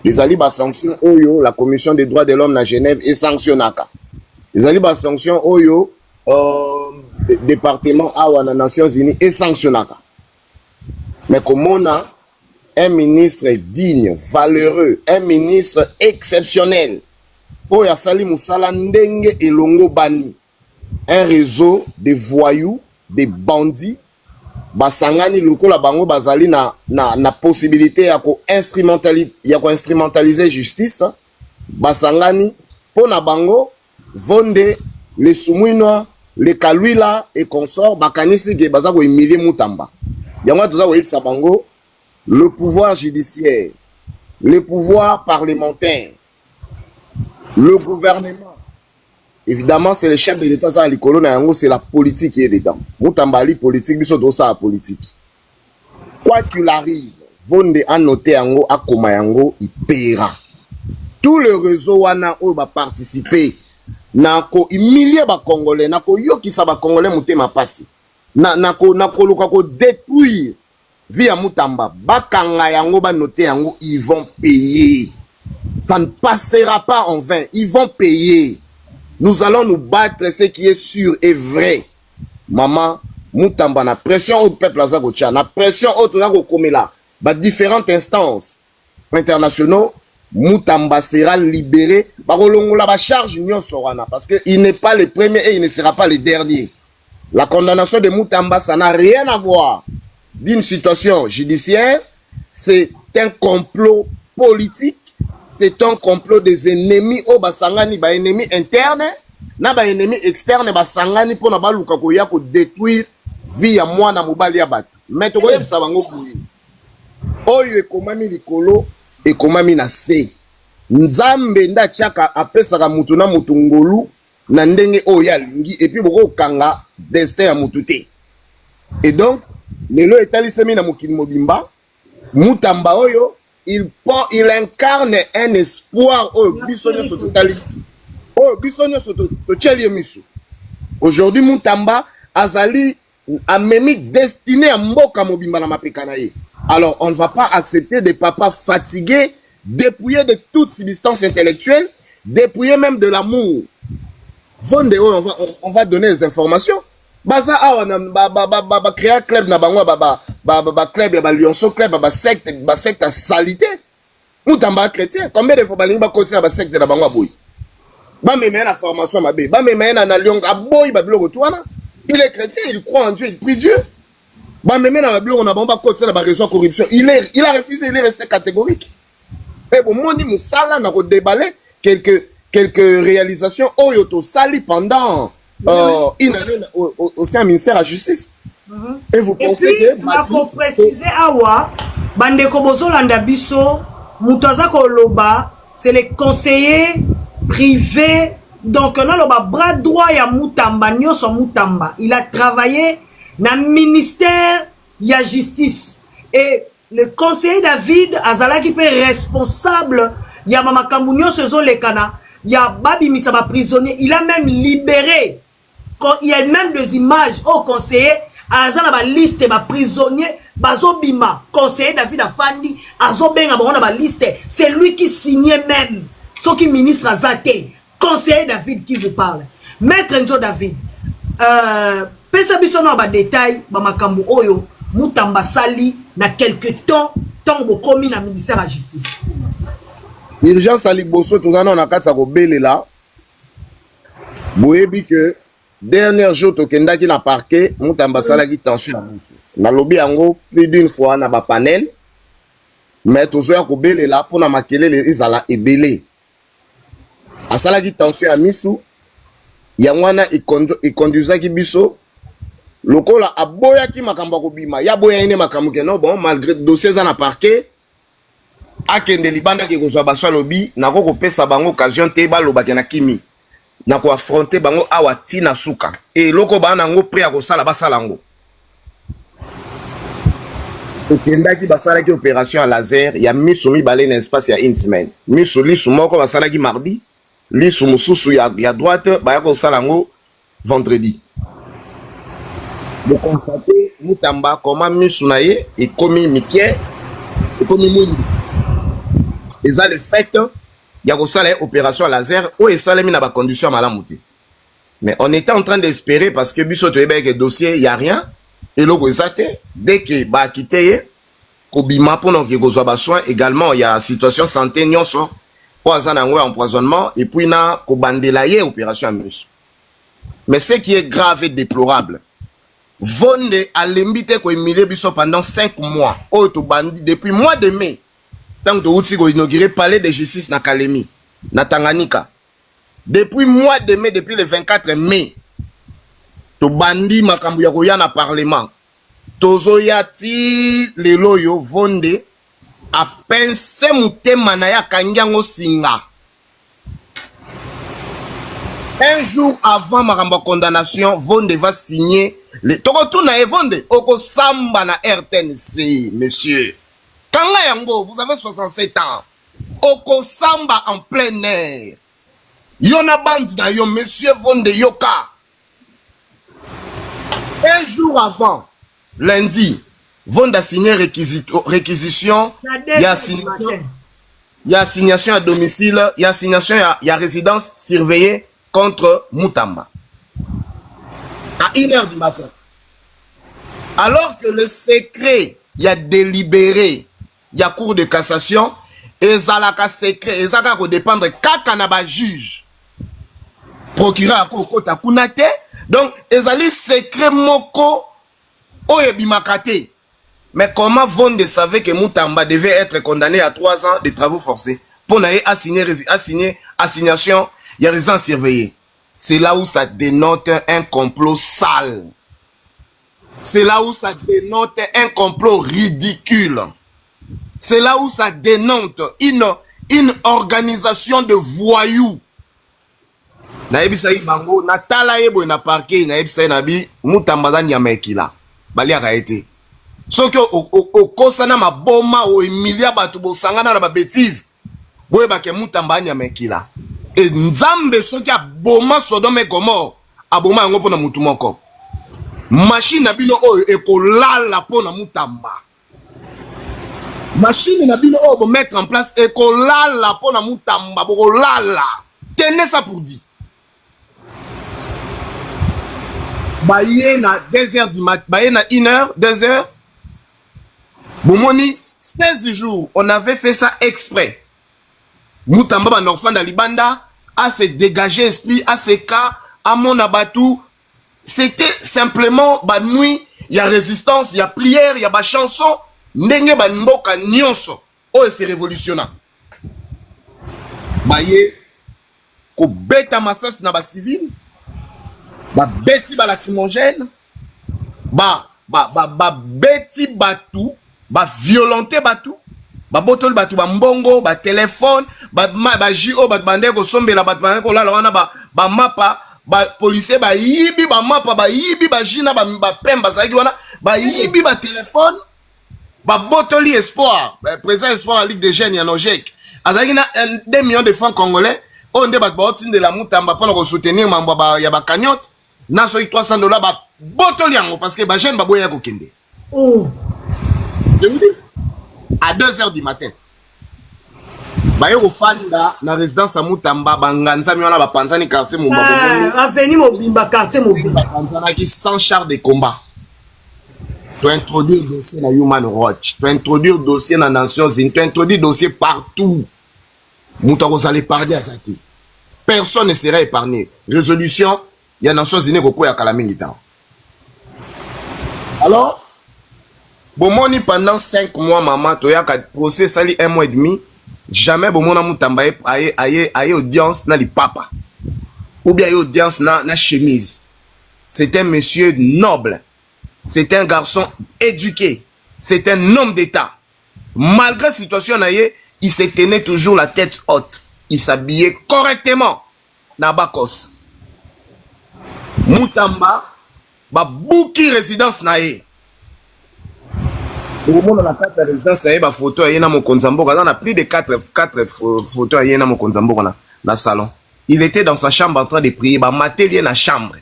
ezali basanction oyo la Commission des droits de l'homme na Genève esanctionnaka, ezali basanction oyo département awa na Nations unies esanctionnaka. Mais komona un ministre digne, valeureux, un ministre exceptionnel oyo asali mosala ndenge elongo bani, un réseau de voyous, de bandits basangani lokola bango bazali na possibilité ya koinstrumentaliser justice, basangani mpo na bango Vonde, le Sumwinwa, le Kalwila et consort, bakanisi ke baza kohumilie Mutamba. Yango wana toza koyebisa bango: le pouvoir judiciaire, le pouvoir parlementaire. Le gouvernement, évidemment, c'est le chef de l'État, ça, likolo na yango, c'est la politique qui est dedans. Mutamba ali politique, biso tosala politique. Quoi qu'il arrive, Vonde anote yango, akoma yango, il paiera. Tout le réseau wana oyo baparticipe na kohumilie Bacongolais, na koyokisa Bacongolais motema pasi, na koluka kodétruire vie ya Mutamba, bakanga yango, banote yango, ils vont payer. Ça ne passera pas en vain, ils vont payer. Nous allons nous battre, ce qui est sûr et vrai. Mama Mutamba, na pression oyo peuple aza kotia, na pression oyo toza kokomela badifférentes instances internationaux, Mutamba sera libéré. Bakolongola bacharge nyonso wana, parce que il n'est pas le premier et il ne sera pas le dernier. La condamnation de Mutamba, ça n'a rien à voir d'une situation judiciaire. C'est un complot politique, c'est un complot des ennemis oyo basangani, baennemi interne na baennemi externe, basangani mpona baluka koya kodétruire vie ya mwana mobali ya bato. Mais tokoyebisa bango boye: oyo ekomami likolo, ekomami na se. Nzambe nde atiaka, apesaka mutu na mutu ngolu na ndenge oyo alingi, et puis bokokanga destin ya mutu te. Et donc lelo etalisami na mokili mobimba, Mutamba oyo, il incarne un espoir oyo biso nyonso totali, oyo biso nyonso totieli ye miso. Aujourd'hui, Mutamba azali, amemi destinée ya mboka mobimba na mapeka na ye. Alors on ne va pas accepter des papas fatigués, dépouillés de toute substance intellectuelle, dépouillés même de l'amour. Vonde oyo, on va donner des informations. Baza awa na bacréa club na bango, baclub ya balionso, club ya basecte, basecte ya salité. Mutamba chrétien, combien de fois balingi bakotisa na basecte na bango? Aboyi. Bamema ye na formation mabe, bamema ye na liongo, aboyi babiloko tu wana. Il est chrétien, il croit en Dieu, il prie Dieu. Bameme na babiloko na bango, bakotisa na baréseau ya corruption, il a refusé, il est resté catégorique. E bomoni mosala na kodébale quelques réalisations oyo tosali pendant une année au sein du ministère de la Justice. Et vous pensez Et que puis nakoprécise awa, bandeko bozolanda biso, moto aza koloba, c'est le conseiller privé, donc naloba bras droit ya Mutamba nyonso. Mutamba, il a travaillé na ministère ya Justice, et le conseiller David azalaki mpe responsable ya bamakambo nyonso ezolekana ya babimisa baprisonnier. Il a même libéré. Il y a même des images au conseiller aza na baliste baprisonnier bazobima, conseiller David afandi, azobenga bango na baliste. C'est lui qui signait même soki ministre aza te. Conseiller David qui vous parle, maître Nzo David, pesa biso na badetail bamakambo oyo Mutamba asali na quelque temps, ntango bokomi na ministère ya Justice. Urgence ya liboso, toza nano na kati ya kobelela. Boyebi ke dernier jour tokendaki na parquet, Mutamba asalaki tension ya miso. Nalobi yango plus d'une fois na bapanel, mais tozoya kobelela mpona makelele ezala ebele. Asalaki tension ya misu, yango wana econduisaki biso. Lokola aboyaki makambo ya kobima, ya boyaki nde makambo ke non, bon, malgré dossier eza na parquet, akende libanda, ake kozwa baso. Alobi: nako kopesa bango occasion te balobake na kimi, na koaffronte bango awa ntina suka. Eloko baa nango prêt ya kosala, basala yango. Ekendaki, basalaki opération ya laser ya miso mibale na espace ya une semaine. Miso, lisu moko basalaki mardi, lisu mosusu ya droite baya kosala yango vendredi. Boconstate Mutamba koma misu na ye ekomi mike, ekomi mwindu. Eza le fait ya kosala ye opération ya laser oyo esalemi na bacondition ya malamu te. Mais on était en train d'espérer, parce que biso toyebaki ke dossier ya rien, eloko eza te. Dès que baakite ye, kobima mpona oke kozwa basoin également ya situation santé nyonso oyo aza na yango ya empoisonnement, et puis na kobandela ye opération ya miso. Mais ce qui est grave et déplorable, Vonde alembi te kohumilie biso pendant 5 mois oyo tobandi depuis mois de mai, ntango touti koinaugure palais de justice na Kalemi, na Tanganyika. Depuis mois de mai, depuis le 24 mai, tobandi makambo ya koya na parlement, tozoya ti lelo oyo. Vonde apense motema na ye, akangi yango singa. Un jour avant makambo ya condamnation, Vonde va signer le tokotuna ye Vonde okosamba na RTNC monsieur. Kanga yango, vous avez 67 ans. Okosamba en plein air. Yo na bande na yo monsieur Vonde yoka. Un jour avant, lundi, Vonde a signé réquisition, il y a assignation, il y a assignation à domicile, il y a assignation, il y a résidence surveillée contre Mutamba. À 1h du matin. Alors que le secret, il y a délibéré, il y a cour de cassation, ezalaka secret, ezalaka ko dépendre kaka na ba juge. Procureur akokota kuna te. Donc ezali secret moko oyo ebimaka te. Mais comment Vonde savait que Mutamba devait être condamné à 3 ans de travaux forcés pour na ye assigner assignation ya résidence surveillée? C'est là où ça dénote un complot sale. C'est là où ça dénote un complot ridicule. C'est là où ça dénote une organisation de voyous. Nayebisaki bango, natala ye boye na parquet, nayebisa ye na bi Mutamba aza nyama ekila, baliaka ye te. Soki okosana maboma, oemilia bato, bosangana na babêtises, boyebake Mutamba anyama ekila. E Nzambe soki aboma Sodome et Gomorrhe, aboma yango mpona mutu moko. Machine na bino oyo ekolala mpona Mutamba. Machine na bino oyo bomettre en place ekolala mpona Mutamba, bokolala. Tenez ça pour dit. Baye na 2 heures du mat, baye na 1 heure, 2 heures. Bomoni 16 jours, on avait fait ça exprès. Mutamba ba norfanda libanda a se dégager esprit, a se cas, a mona batu. C'était simplement ba nuit, il y a résistance, il y a prière, il y a ba chanson, ndenge ba mboka nyonso oyo se révolutionna. Baye kobeta masasi na ba civil, ba beti ba lacrymogène, ba ba ba ba beti batu, ba violenter batu, ba botoli batu ba mbongo, ba téléphone, ba ba JO, ba bande kosombela batu bande kolala wana, ba ba mapa, ba policier ba yibi ba mapa, ba yibi ba jina, ba ba pemba bazalaki wana, ba yibi ba téléphone, ba botoli espoir, président espoir ya Ligue des jeunes ya Nojek azalaki na 2 millions de francs congolais oyo nde bato baotindela Mutamba mpona kosoutenir mambo ya bacagnotte na soki $300, babotoli yango parce que bajeune baboya kokende. Oh. Je vous dis, à 2 heures du matin baye kofanda na résidence ya Mutamba, banganzami wana bapanzani quartier mobimba. Bomoni avenue mobimba, quartier mobimba. Bapanzanaki sans char de combat. Tointroduire dossier na Human Rights, tointroduire dossier na Nations Unies, tointroduire dossier partout. Moto akozala épargné aza te, personne ne sera épargné. Résolution ya Nations Unies ekokwea kala mingi ntango. Alors bomoni, pendant 5 mois, mama, toyaka procès esali un mois et demi, jamais bomona Mutamba aye, aye, aye, aye audience na lipapa ou bien aye audience na chemise. C'est un monsieur noble, c'est un garçon éduqué, c'est un homme d'État. Malgré situation na ye, il se tenait toujours la tête haute, il s'habillait correctement na bakos. Mutamba babuki résidence na ye, okomona na kati ya résidence na ye bafoto ya ye na mokonzi ya mboka. Aza na plus de 4, 4 photo ya ye na mokonzi ya mboka na salon. Il était dans sa chambre en train de prier, bamateli ye na chambre,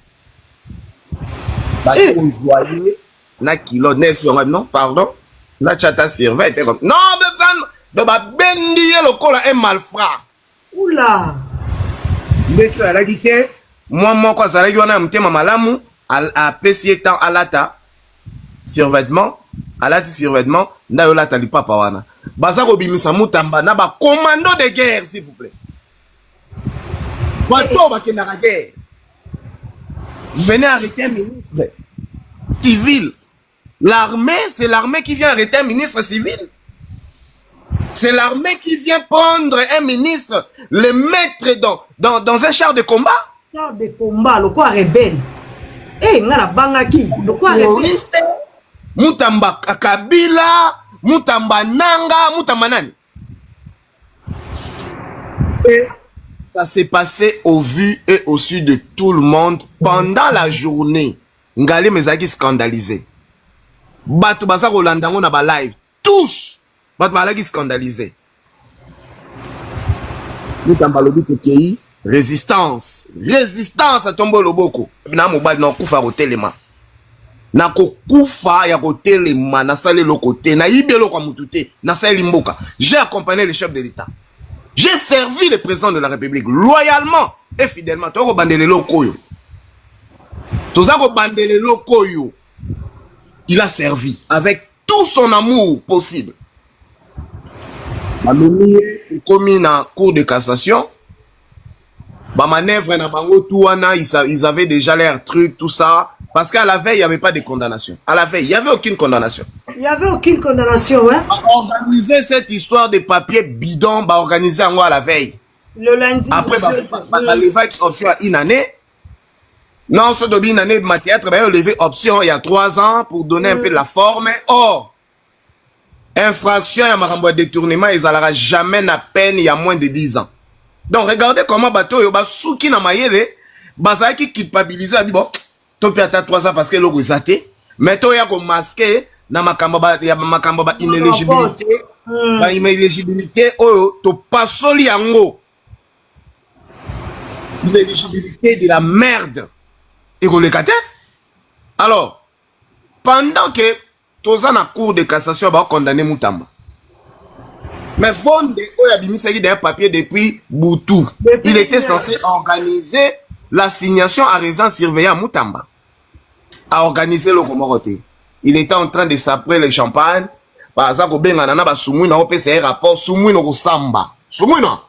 bakozwa ye na kilo nefsi bango, non pardon, natya ata surveille te, non donc babendi ye lokola un malfrat. Oula. Nde so azalaki te, mwa moko azalaki wana ya motema malamu, apesi ye temps alata survêtement. Alati survêtement nde ayolata lipapa wana. Baza kobimisa Mutamba na bacommando de guerre, s'il vous plaît, bato oyo bakendaka guerre. Venez arrêter un ministre civil. L'armée, c'est l'armée qui vient arrêter un ministre civil? C'est l'armée qui vient prendre un ministre, le mettre dans un char de combat? Char de combat lokola rebelle. E nga nabangaki lokola rebelle. Terroriste Mutamba, Kabila Mutamba, Nanga Mutamba, nani. Et Ça s'est passé au vu et au su de tout le monde pendant la journée. Ngaliema ezalaki scandalisé. Bato baza kolanda yango na ba live. Tous bato bazalaki scandalisé. Mutamba alobi tokei résistance. Résistance atombo loboko. Na mobali na kufa kotelema. Nakokufa ya kotelema, nasali eloko te, nayibi eloko ya mutu te, nasaleli mboka. J'ai accompagné le chef de l'État. J'ai servi le président de la République loyalement et fidèlement. Toza kobandela eloko oyo. Toza kobandela eloko oyo. Il a servi avec tout son amour possible. Bamemi ye, ekomi na cour de cassation. Ba manœuvre na bango tout wana, ils avaient déjà leur truc, tout ça. Parce qu'à la veille, il n'y avait pas de condamnation. À la veille, il n'y avait aucune condamnation. Il n'y avait aucune condamnation, hein? Ba organiser cette histoire de papier bidon, ba organiser yango à la veille. Le lundi. Après, ba, ba, ba, ba, option à une année. Non, ce une année, ma théâtre, ba levé option il y a 3 ans pour donner un peu de la forme. Or, infraction ya makambo ya détournement ezalaka jamais na peine il y a moins de 10 ans. Donc, regardez comment bato oyo basuki na mayele, bazalaki culpabiliser, abi bon, to pe ata 3 ans parce que eloko eza te, mais toya komasquer na makambo ya makambo ba inéligibilité, ba inéligibilité oyo topasoli yango, inéligibilité de la merde ekoleka te. Alors, pendant que toza na cour de cassation, bakondamner Mutamba, mais Fonde oyo abimisaki d'un papier depuis butu, il était censé organiser l'assignation à résidence surveillée à Mutamba, a organisé eloko moko te. Il était en train de sabrer le champagne, baza kobengana na basumwino, akopesa ye rapport. Sumwino kosamba, Sumwino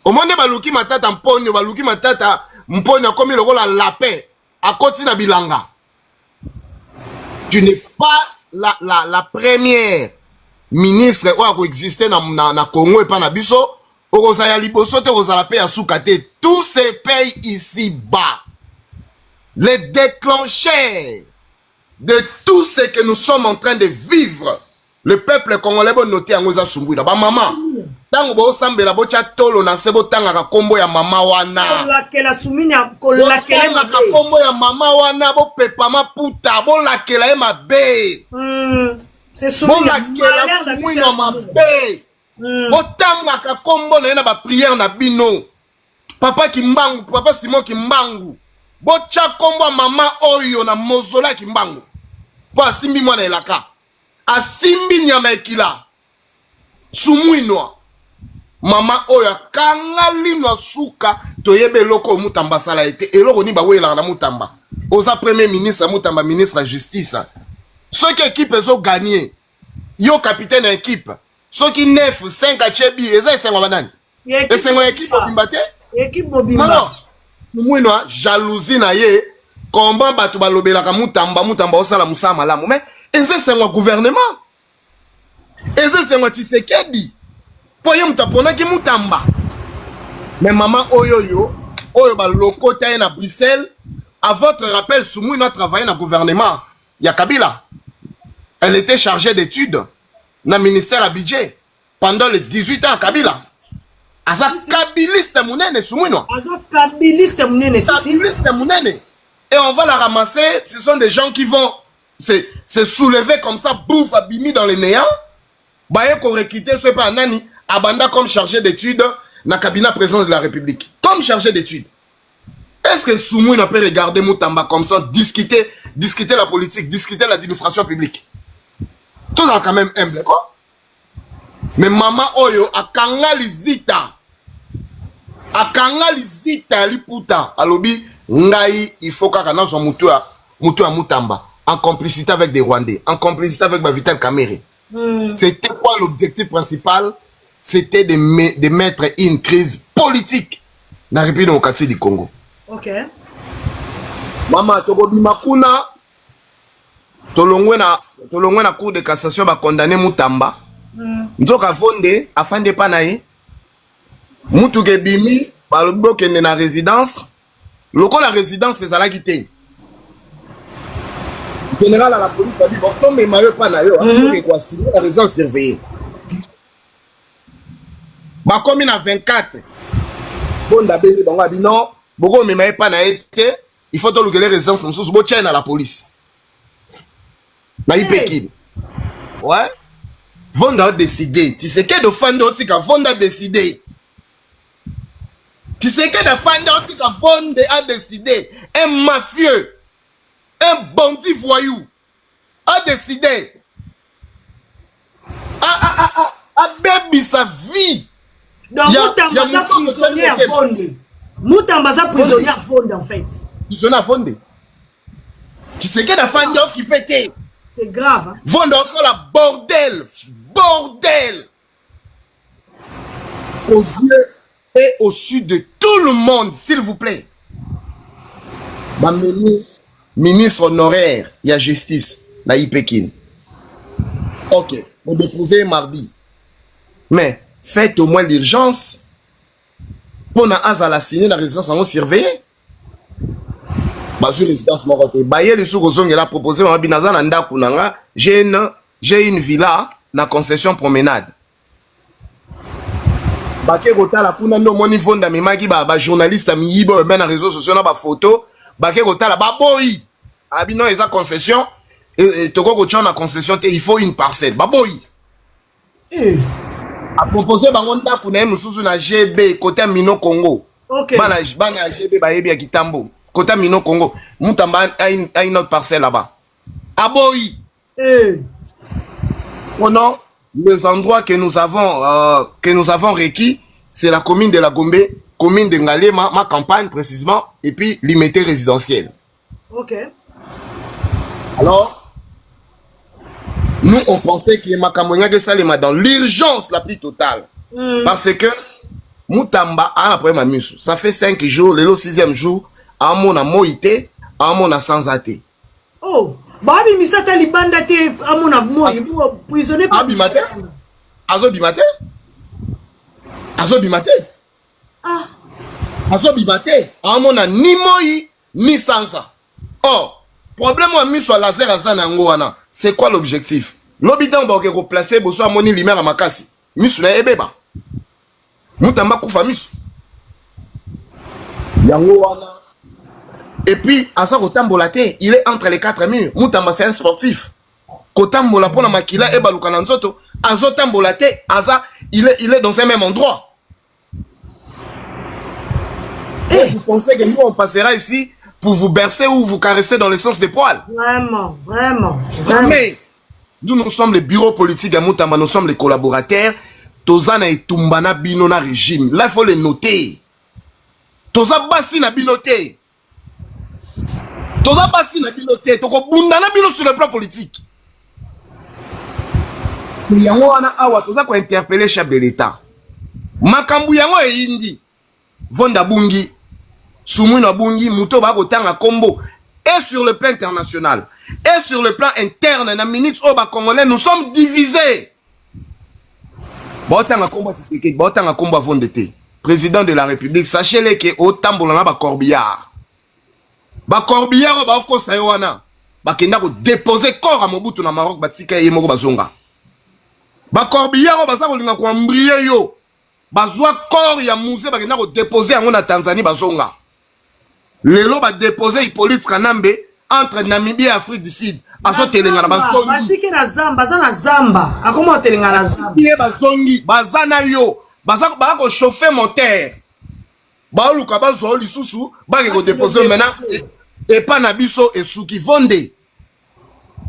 omoni baluki Matata Mponio, baluki Matata Mponio, akomi lokola lapin, akoti na bilanga. Tu n'es pas la première ministre oyo akoexiste na Congo epa na biso. Okozala ya liboso te, okozala mpe ya suka te. Tout se paye ici bas. Les déclencheurs de tout ce que nous sommes en train de vivre, le peuple congolais, bonote yango, eza Sumbwina. Bamama, ntango bosambela, botya tolo na se, botangaka nkombo ya mama wana. Kolakela Sumini, kolakela. Botangaka nkombo ya mama wana, bopepa maputa, bolakela ye mabe. C'est Sumini. Bolakela Sumwino mabe. Botangaka nkombo na ye na baprière na bino. Papa Kimbangu, papa Simon Kimbangu, botya nkombo ya mama oyo na mozolo ya Kimbangu, mpo asimbi mwana elaka, asimbi nyama ekila. Sumwinwa, mama oyo akanga lino asuka. Toyebi eloko oyo Mutamba asala ye te. Eloko nini bawelaka na Mutamba? Oza premier ministre, Mutamba ministre ya justice. Soki équipe ezogagner, yo capitaine ya équipe, soki 9 5 atie bi, eza esengo banani? Esengo ya équipe mobimba te. Équipe mobimba. Alors Mumwino, jalousie na ye, comment bato balobelaka Mutamba, Mutamba osala mosala malamu, mais eza esengo ya gouvernement, eza esengo ya Tshisekedi, mpo ye moto aponaki Mutamba. Mais mama oyo oyo oyo balokota ye na Bruxelles. À votre rappel, Sumwino a travaillé na gouvernement ya Kabila. Elle était chargée d'études na ministère ya budget pendant les 18 ans ya Kabila. Aza kabiliste monene, Sumwino. Aza kabiliste monene, sisi. Kabiliste monene, et on va la ramasser. Ce sont des gens qui vont se soulever comme ça, bouffe, abimi dans les néants. Baye korecruter so epa nani? Abanda comme chargé d'études na cabinet président de la République, comme chargé d'études. Est-ce que Sumwino peut regarder Mutamba comme ça, discuter, discuter la politique, discuter l'administration publique? Tozala quand même humble, quoi. Mais mama oyo akanga lizita, akanga lizita ya liputa, alobi ngai il faut kaka nazwa mutu ya Mutamba, en complicité avec des Rwandais, en complicité avec Vital Kamerhe. C'était quoi l'objectif principal? C'était de mettre une crise politique na République démocratique du Congo. Mama, tokobima kuna, tolongwe na cour de cassation, bakondamner Mutamba. Nzoka Vonde afandi epa na ye, mutuka ebimi, balobi bokende na résidence. Lokola résidence ezalaki te, général à la police abi bon, tomema yo epa na yo, toke koassigner la résidence surveillée. Bakomi na 24. Vonda abengi bango, abi non, bokomema ye mpa na ye te, il faut tolukela résidence mosusu, botia ye na la police na Ipekini. Ouais, Vonda odécide, Tshisekedi ofandi otika Vonda décide. Tshisekedi afandi otika Vonde adécide. Un mafieux, un bandit voyou a décidé abebisa vie. Donc Mutamba aza prisonnier ya Vonde. Mutamba aza prisonnier ya Vonde en fait. Prisonnier ya Vonde. Tshisekedi afandi okipe te. C'est grave, hein? Vonde osala bordel, bordel aux yeux et au sud de tout le monde. S'il vous plaît, bamemi ministre honoraire ya justice na Ipekin. Ok, on déposé mardi, mais faites au moins l'urgence mpona azala signé na résidence yango surveillé. Bazwi résidence moko te. Baye lisusu kozongela propose mama bino, aza na ndako na nga, j'ai une villa na Concession Promenade. Bake kotala kuna nde omoni Vonda amemaki bajournaliste ya miyibi oyo be na réseau sociaux na bafoto. Bake kotala, baboyi, abi non, eza concession, tokoki kotia na concession te, il faut une parcelle. Baboyi. Apropose bango ndako na ye mosusu na GB, côté ya Mino Congo. Bana, bana ya GB bayebi ya Kitambo, côté ya Mino Congo. Mutamba a une autre parcelle là-bas, aboyi. Oh non, les endroits que nous avons requis, c'est la commune de la Gombe, commune de Ngaliema, ma campagne précisément, et puis Limete résidentielle. Alors, nous, on pensait que makambo esalema dans l'urgence la plus totale. Parce que Mutamba a un problème à miso. Ça fait 5 jours, le sixième jour, amona moi te, amona sanza te. Oh, babimisa ata libanda te amona moi, prisonnier? Abima te, azobima te, azobima te. Ah. Azobima te, amona ni moi ni sanza. Or problème ya miso ya laser aza na yango wana, c'est quoi l'objectif? Lobi ntango bakoke koplace boso, amoni lumière ya makasi, miso na ye ebeba, Mutamba kufa miso. Yango wana. Et puis aza kotambola te, il est entre les quatre murs. Mutamba, c'est un sportif. Kotambola mpona makila ebaluka na nzoto, azotambola te, aza il est dans un même endroit. Et vous pensez que nous, on passera ici pour vous bercer ou vous caresser dans le sens des poils? Vraiment, vraiment, vraiment. Mais nous, nous sommes les bureaux politiques à Mutamba, nous sommes les collaborateurs. Toza na etumba na bino na régime. Là, il faut le noter. Toza basi na bino te. Toza basi na bino te. Tokobunda na bino sur le plan politique. Yango wana awa toza kointerpeller chef de l'État. Makambo yango eyindi. Vonda bungi, Sumwino abungi, moto bakotanga kombo et sur le plan international et sur le plan interne. Na minute oyo, bacongolais, nous sommes divisés. Baotanga kombo ya Tshisekedi, baotanga kombo ya Vonde te. Président de la République, sachez-le ke otambola na bacorbillard. Bacorbillard oyo baokosa yo wana, bakenda kodépose corps ya Mobutu na Maroc, batika ye moko, bazonga. Bacorbillard oyo baza kolinga koembrouiller yo, bazwa corps ya Mzee, bakenda kodépose yango na Tanzanie, bazonga. Lelo badépose Hippolyte Kanambe entre Namibie et Afrique du Sud, azotelenga na bazongi. Batiki na zamba, aza na zamba, akoma otelenga na zamba. Ye bazongi, baza na yo, baza baka kochauffe moteur, baoluka bazwa yo lisusu, bake kodépose maintenant epa na biso. Esuki Vonde,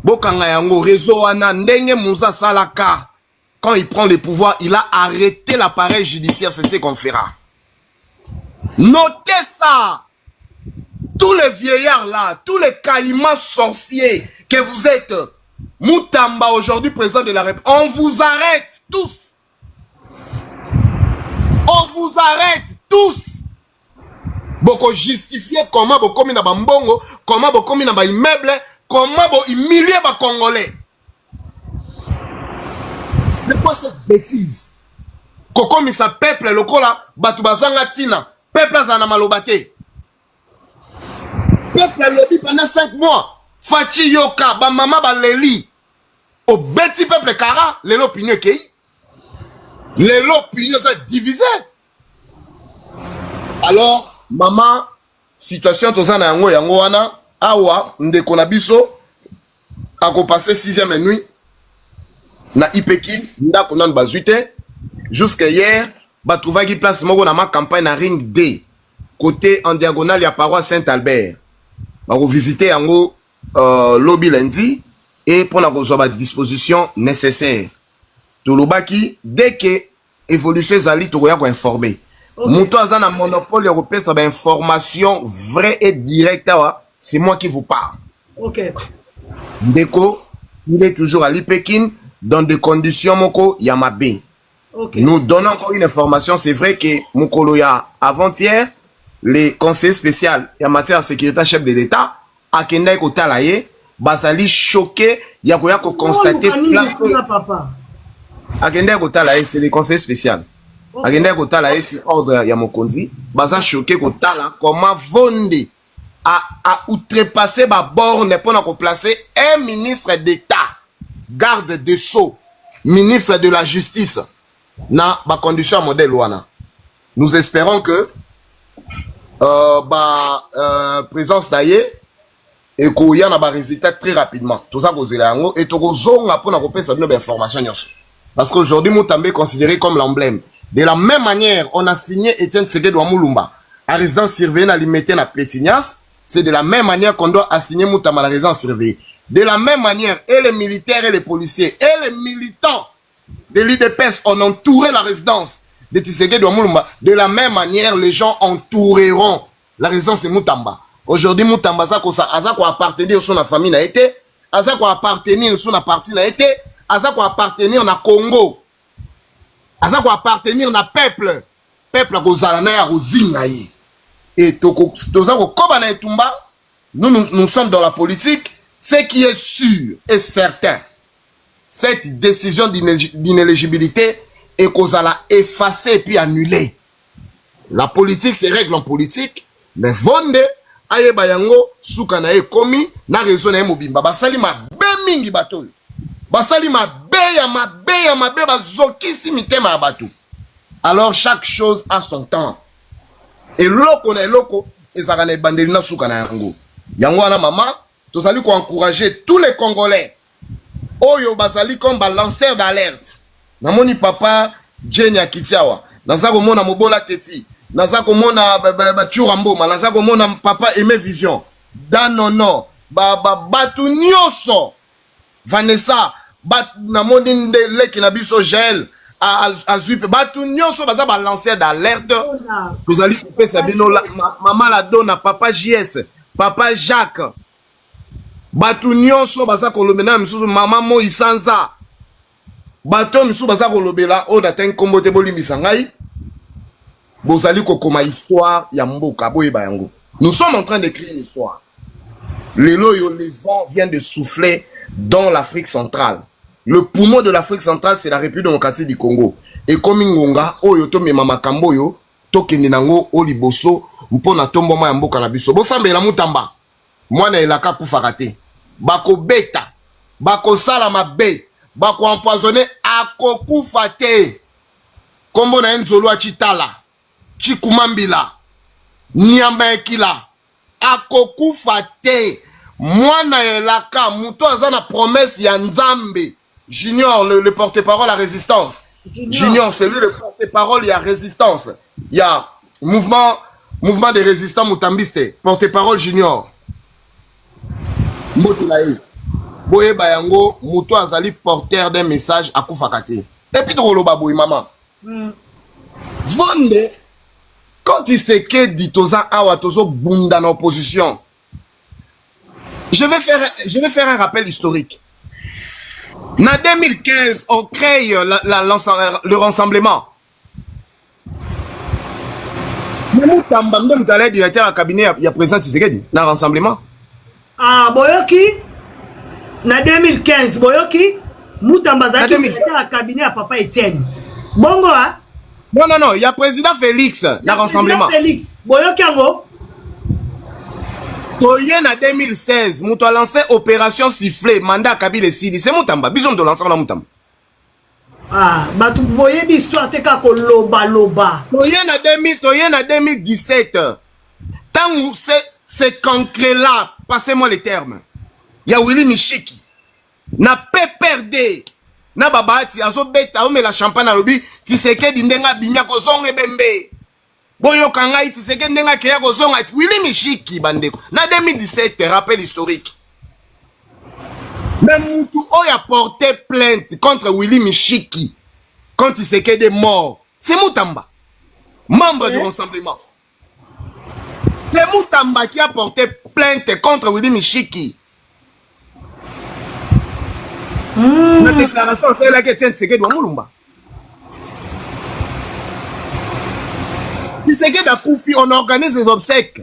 bokanga yango réseau wana. Ndenge Mzee asalaka, quand il prend le pouvoir, il a arrêté l'appareil judiciaire, c'est ce qu'on fera. Notez ça. Tous les vieillards là, tous les caïmans sorciers que vous êtes, Mutamba aujourd'hui président de la République, on vous arrête tous. On vous arrête tous. Boko justifier comment bokomi na bambongo, comment bokomi na ba immeuble, comment bo humilier ba Congolais. De quoi cette bêtise? Kokomisa peuple lokola bato bazanga ntina. Peuple azala na maloba te. Peuple alobi pendant 5 mois, Fatshi yoka, bamama baleli, obeti peuple kara. Lelo opinion ekei, lelo opinion eza divisé. Alors mama, situation toza na yango yango wana. Awa ndeko na biso akopasser sixième nuit na Ipekin. Ndako nanu bazwi te. Jusque hier batrouvaki place moko na ma campagne na Ring D, côté en diagonale ya paroisse Saint-Albert. Bakovisite yango lobi lundi e mpona kozwa badisposition nécessaire. Tolobaki, dès que évolution ezali, tokoya koinformer. Moto aza na monopole ya kopesa bainformation vrai et direct awa, c'est moi qui vous parle. Ndeko, il est toujours à l'Ipekin dans des conditions moko ya mabe. Nous donnons encore une information. C'est vrai que mokolo ya avant-hier, les conseillers spécial ya matière ya sécurité chef de l'État akendaki kotala ye. Bazali choqué ya koya koconstater place oyo papa. Akendaki kotala ye, c'est le conseiller spécial. Akendaki kotala ye sur ordre ya mokonzi. Baza choqué kotala comment Vonde a outrepassé baborne mpona koplacer un ministre d'État, garde de sceaux, ministre de la Justice, na bacondition ya modèle wana. Nous espérons que ba présence na ye ekoya na barésultat très rapidement. Toza kozela yango e tokozonga mpona kopesa bino bainformation nyonso, parce qu'aujourd'hui Mutamba est considéré comme l'emblème. De la même manière on a signé Étienne Tshisekedi wa Mulumba à résidence surveillée na Limete, na Pétignas, c'est de la même manière qu'on doit assigner Mutamba à la résidence surveillée. De la même manière, et les militaires et les policiers et les militants de l'UDPS ont entouré la résidence de Tshisekedi wa Mulumba, de la même manière les gens entoureront la résidence de Mutamba. Aujourd'hui Mutamba aza aza koappartenir so na famille na ye te, aza koappartenir so na parti na ye te, aza koappartenir na Congo, aza koappartenir na peuple. Peuple akozala na ye, akozinga ye. E toza kokoba na etumba. Nous, nous, nous sommes dans la politique. Ce qui est sûr et certain, cette décision d'inéligibilité ekozala effacée et puis annulée. La politique se règle en politique, mais Vonde ayeba yango, suka na ye ekomi na réseau na ye mobimba. Basali mabe mingi, bato oyo basali mabe ya mabe ya mabe, bazokisi mitema ya bato. Alors chaque chose a son temps. Eloko na eloko ezalaka na ebandeli na suka na yango. Yango wana mama, tozali koencourager tous les Congolais oyo bazali comme balanceur d'alerte. Namoni papa Jeni akiti awa, naza komona Mobola Teti, naza komona Batura Mboma, naza komona papa Aimé Vision Danono, bato nyonso, Vanessa, namoni nde leki na biso Jael azwi mpe. Bato nyonso baza balanceur d'alerte, tozali kopesa bino mama Ladona, papa JS, papa Jacques, bato nyonso baza kolobela na misusu, mama Moi Sanza, bato misusu baza kolobela oyo natangi nkombo te, bolimbisa ngai. Bozali kokoma histoire ya mboka, boyeba yango. Nous sommes en train d'écrire une histoire. Lelo oyo, le vent vient de souffler dans l'Afrique centrale. Le poumon de l'Afrique centrale, c'est la République démocratique du Congo. Ekomi ngonga oyo tomema makambo oyo, tokende nango o liboso mpo na tomboma ya mboka na biso. Bosambela Mutamba, mwana elaka akufaka te. Bakobeta, bakosala mabe, bakoempoisonner, akokufa te. Nkombo na ye Nzolo Acitala Cikumambila Nyama Ekila, akokufa te. Mwana elaka, moto aza na promesse ya Nzambe. Junior, le porte-parole à résistance. Junior, Junior, c'est lui le porte-parole ya résistance, ya mouvement des résistants mutambiste. Porte-parole Junior, mbote na ye. Boyeba yango, moto azali porteur d'un message akufaka te. Et puis tokoloba boye, mama. Vonde, quand Tshisekedi, toza awa, tozobunda na opposition, je vais faire un rappel historique. Na 2015, on crée le rassemblement. Mais Mutamba nde moto alai directeur ya cabinet ya président Tshisekedi na rassemblement. Ah, boyoki, na 2015, boyoki, Mutamba azalaki Na 2015. Directeur ya cabinet ya papa Etienne, bongo a Non, non, non, il y a président Félix na rassemblement. Président Félix, boyoki yango. Toye na 2016, moto a lancé opération sifflet, mandat Kabila esili, c'est Mutamba. Biso moto lancé na Mutamba. Ah, bato boyebi histoire te kaka kolobaloba. Toye na 2000, toye na 2017, ntango ce cancre là, passez-moi le terme, ya Willy Mishiki na PPRD na babati azobeta, azomela champagne, alobi Tshisekedi ndenge abimi akozonga ebembe. Boyoka ngai, Tshisekedi ndenge akeya kozonga. Willy Mishiki, bandeko, na 2017, rappel historique. Mais mutu oyo a porté plainte contre Willy Mishiki quand Tshisekedi est mort, c'est Mutamba, membre du Rassemblement. C'est Mutamba qui a porté plainte contre Willy Mishiki. Na déclaration asalelaki Etienne Tshisekedi wa Mulumba. Tshisekedi akufi, on organise les obsèques.